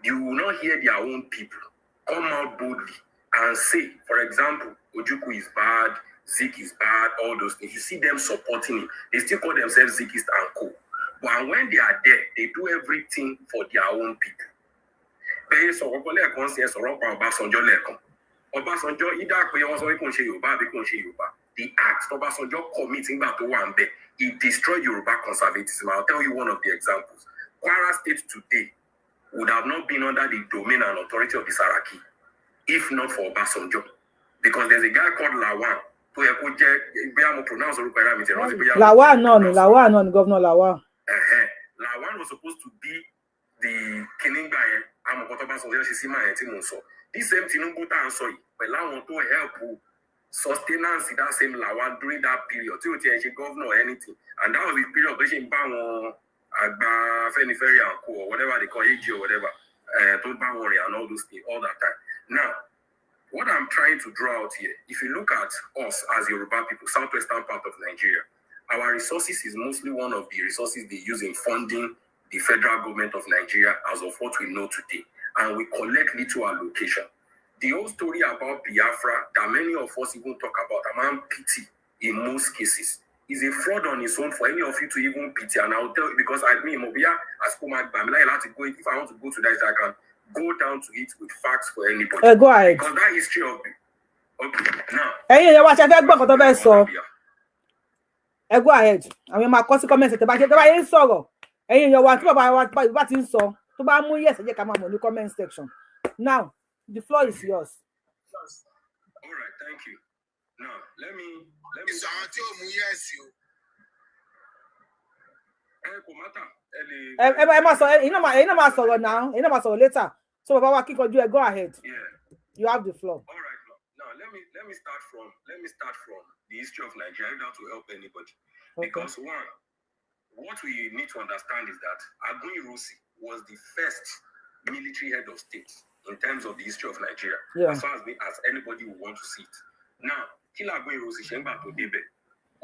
you will not hear their own people come out boldly and say, for example, Ojukwu is bad, Zik is bad, all those things. You see them supporting him. They still call themselves Zikist and co. But when they are there, they do everything for their own people. Bẹ́ẹ̀ sọ̀rọ̀ kan lẹ́ẹ̀kan sí, ẹ sọ̀rọ̀ pa Ọbásanjọ́ lẹ́ẹ̀kan. Ọbásanjọ́ ìdá pé wọ́n sọ pé kò ń ṣe Yorùbá àbí kò ń ṣe Yorùbá. The act Ọbásanjọ́ commit nígbà tó wà ń bẹ̀, it destroyed Yorùbá conservatism. I'll tell you one of the examples. Kwara State today would have not been under the domain and authority of the Saraki if not for Obasanjo. Because there's a guy called Lawan tó yẹ kó jẹ́, bóyá mo pronounce orúkọ ẹ̀rọ mi ti rántí bóyá. Lawal náà ni, Lawal náà ni, Governor Lawal. Ẹ̀hẹ́n. Lawan was supposed to be the kìnìgbà yẹn. Amọ̀kọ́ tó bá sọ ṣe sí máa yẹn tí mò ń sọ. This same Tinubu tá à ń sọ yìí pẹ̀lú àwọn tó help sustenance that same Lawan during that period tí ò tiẹ̀ ṣe governor or anything, and that was the period tó ṣe ń bá àwọn àgbà Afẹ́nifẹ́re and co or whatever they call AG or whatever, tó bá wọn rìn and all those things all that time. Now, what I'm trying to draw out here, if you look at us as Yoruba people, southwestern part of Nigeria, our resources is mostly one of the resources they use in funding the federal government of Nigeria as of what we know today. And we collect little allocation. The whole story about Biafra that many of us even talk about, among pity in most cases, is a fraud on its own for any of you to even pity. And I'll tell you, because I mean, Mobia, as Kuma to go, if I want to go to that, I can go down to it with facts for anybody. Go ahead. Because that history of, okay, now. Ẹ̀yin èèyàn wa, ṣe fẹ́ gbọ́ nǹkan tó fẹ́ sọ? Ẹ go ahead. Àwọn èèyàn máa kọ sí comment tẹ́ bá ṣe tẹ́ bá yẹn ń sọ̀rọ̀. Ẹ̀yin èèyàn wa, tí bàbá wa bá ti ń sọ, tó bá mú yes, ẹ jẹ́ ká máa mọ̀ ní comment section. Now, the floor is yours. All right, thank you. Now, let me. Ìsọ àwọn tí ò mú yes o. Ẹ kò matter. Ẹ lè. Ẹ máa sọ, ẹ̀yin náà máa sọ̀rọ̀ now, ẹ̀yin náà máa sọ̀rọ̀ later. So bàbá wa kíkanjú, ẹ go ahead. You have the floor. All right, now, now let me start from the history of Nigeria, if that will help anybody. Okay. Because one, what we need to understand is that Aguiyi-Ironsi was the first military head of state in terms of the history of Nigeria, as far as anybody would want to see it. Now, kí l'Aguiyi-Ironsi ṣe ńgbà tó débẹ̀?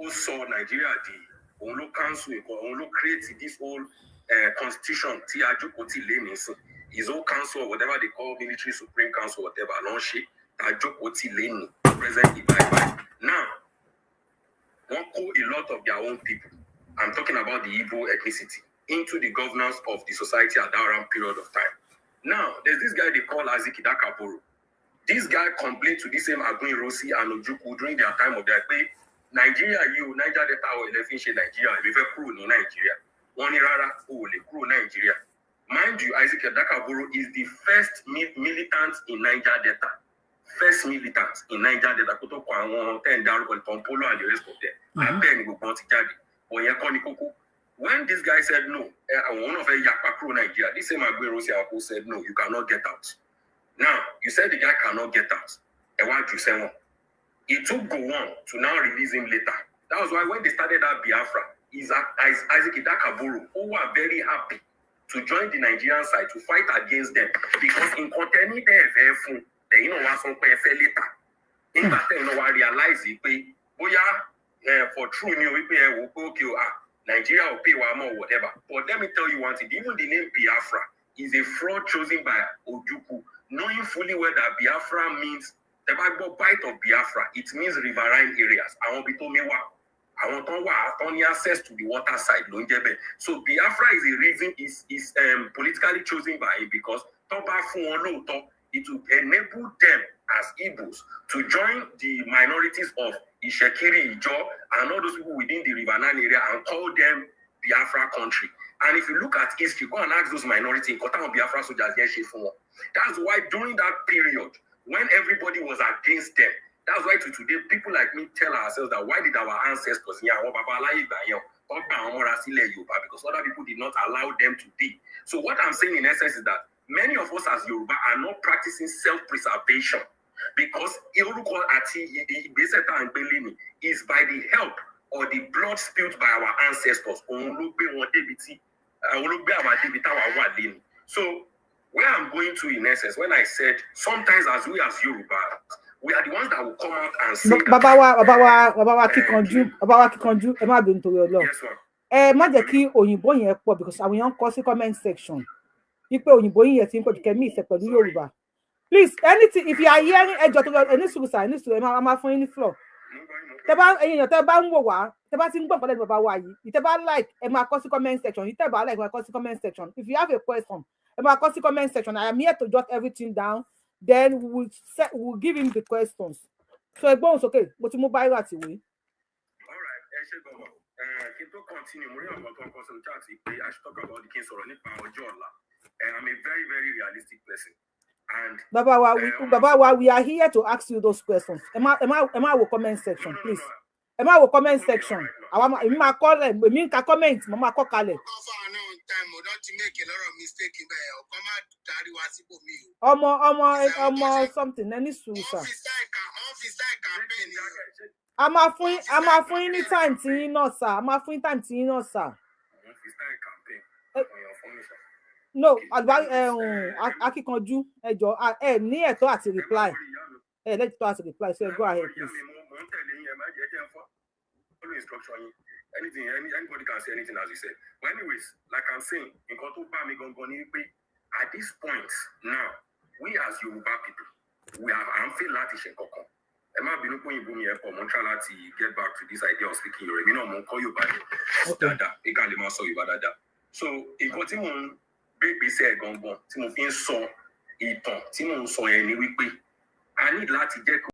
Ó sọ Nàìjíríà di, òun ló cancel nǹkan, òun ló create this whole constitution tí a jókòó tì lé nísìn. His own council or whatever they call military supreme council, whatever, ló ń ṣe tá a jókòó tì lé ní presently bye bye. Now, wọ́n kó a lot of their own people, I'm talking about the Igbo ethnicity, into the governance of the society at that around period of time. Now, there's this guy they call Isaac Idakaboro. This guy complained to this same Aguiyi-Ironsi and Ojukwu during their time of their pé Nigeria yìí o, Niger Delta oil ẹ fi ń ṣe Nigeria, èmi fẹ́ kúrò ní Nigeria. Wọ́n ní rárá, o ò lè kúrò Nigeria. Mind you, Isaac Idakaboro is the first militant in Niger Delta. First militant in Niger Delta kó tó kọ àwọn ten dárúkọ, Tompolo and the rest of them. Abẹ́ ni gbogbo wọn ti jáde. Òyìn kọ́ ni kókó. When this guy said no, àwọn náà fẹ́ yapa kúrò Nigeria, this same Aguiyi-Ironsi and said no, you cannot get out. Now, you said the guy cannot get out. Ẹ wá jù sẹ́wọ̀n. It took Gowon to now release him later. That was why when they started that Biafra, Isaac Idakaboro, who were very happy to join the Nigerian side to fight against them, because nǹkan tẹ́ ní tẹ́ ẹ fẹ́ fún lẹ́yìn náà wá sọ pé ẹ fẹ́ later. Nígbà tẹ́yìn náà wá realize pé bóyá for true ni o, wípé ẹ wò ó pé okay o, ah, Nigeria will pay wa more, whatever. But let me tell you one thing, even the name Biafra is a fraud chosen by Ojukwu, knowing fully well that Biafra means, tẹ́ bá gbọ́ Bight of Biafra, it means riverine areas. Àwọn ibi tó mi wà, àwọn tó wà tó ní access to the water side ló ń jẹ́ bẹ́ẹ̀. So Biafra is a reason is politically chosen by him, because tó bá fún wọn lóòótọ́, it will enable them as Igbos to join the minorities of Itsekiri, Ijaw, and all those people within the riverine area and call them Biafra country. And if you look at history, go and ask those minority nǹkan táwọn Biafra soldiers yẹn ṣe fún wọn. That's why during that period, when everybody was against them, that's why to today, people like me tell ourselves that why did our ancestors, yẹn àwọn baba aláyé ìgbà yẹn, tó gba àwọn mọ́ra sílẹ̀ Yorùbá? Because other people did not allow them to be. So what I'm saying in essence is that many of us as Yoruba are not practicing self-preservation. Because orúkọ àti ìgbésẹ̀ tá à ń gbé léni is by the help or the blood spilled by our ancestors. Òun ló gbé wọn débi tí, òun ló gbé àwa débi táwa wà léni. So where I'm going to, in essence, when I said sometimes as we as Yoruba, we are the ones that will come out and say that. Bàbá wa, bàbá wa, bàbá wa Kíkanjú, bàbá wa Kíkanjú, ẹ má bínú torí Ọlọ́run. Yes, ma'am. Ẹ má jẹ́ kí òyìnbó yẹn pọ̀, because àwọn èèyàn ń kọ sí comment section wípé òyìnbó yìí yẹn ti ń pọ̀ jù. Kẹ́mí ìṣẹ̀ pẹ̀lú Yorùbá, please. Anything, if you are hearing, ẹ jọ̀ọ́ torí ẹ ní sùúrù sir, ẹ ní sùúrù. Ẹ máa fún yín ní floor. Tẹ bá, ẹ̀yin èèyàn tẹ bá ń wò wá, tẹ bá ti ń gbọ́ nǹkan lẹ́nu bàbá wa yìí, ìtẹ bá like, ẹ máa kọ sí comment section. Ìtẹ bá like, ẹ máa kọ sí comment section. If you have a question, ẹ máa kọ sí comment section. I am here to jot everything down, then we will give him the questions. So ẹ gbóhùn sókè, mo ti mú báírò àti ìwé. Alright, ẹ ṣe gbọ̀ngàn. Kí n tó continue, mo rí àwọn tó ń kọ sínú chat pé I should talk about kí n sọ̀rọ̀ nípa ọjọ́ ọ̀la. I'm a very, very realistic person and Bàbá wa, bàbá wa, we are here to ask you those questions. Ẹ má wo comment section, please. Ẹ má wo comment section. Àwa èmi máa kọ́ rẹ̀, èmi ń ka comment, mo máa kọ́ kalẹ̀. Time o don ti make a lot of mistake bẹ́ẹ̀, ọ̀kan má darí wa síbòmí o. Ọmọ ọmọ ọmọ something, ẹ ní sùúrù sir. Campaign ni. A máa fún yín ní time tí yín náà sir, a máa fún yín time tí yín náà sir. Mo fi style campaign ọ̀yàn fún mi sir. No, àlùbá Akíkanjú, ẹ jọ, ẹ ní ẹ̀tọ́ àti reply, ẹ lẹ́tọ̀ọ́ àti reply, so ẹ go ahead, please. Mo ń tẹ̀lé yín, ẹ má jẹ́ jẹ́ ń follow instruction yín. Anything, anybody can say anything, as you said. But anyways, like I'm saying, nǹkan tó bá mi gangan ni wípé at this point now, we as Yoruba people, we are, à ń fẹ́ láti ṣe nǹkan kan. Ẹ má bínú pé òyìnbó mi ẹ pọ̀, mo ń try láti get back to this idea of speaking Yorùbá. Èmi náà mo ń kọ́ Yorùbá yẹn dáadáa pé ká lè máa sọ Yorùbá dáadáa. So nǹkan tí mò ń gbé ìgbésẹ̀ gangan tí mo fi ń sọ ìtàn tí mò ń sọ yẹn ni wípé a ní láti jẹ́ kí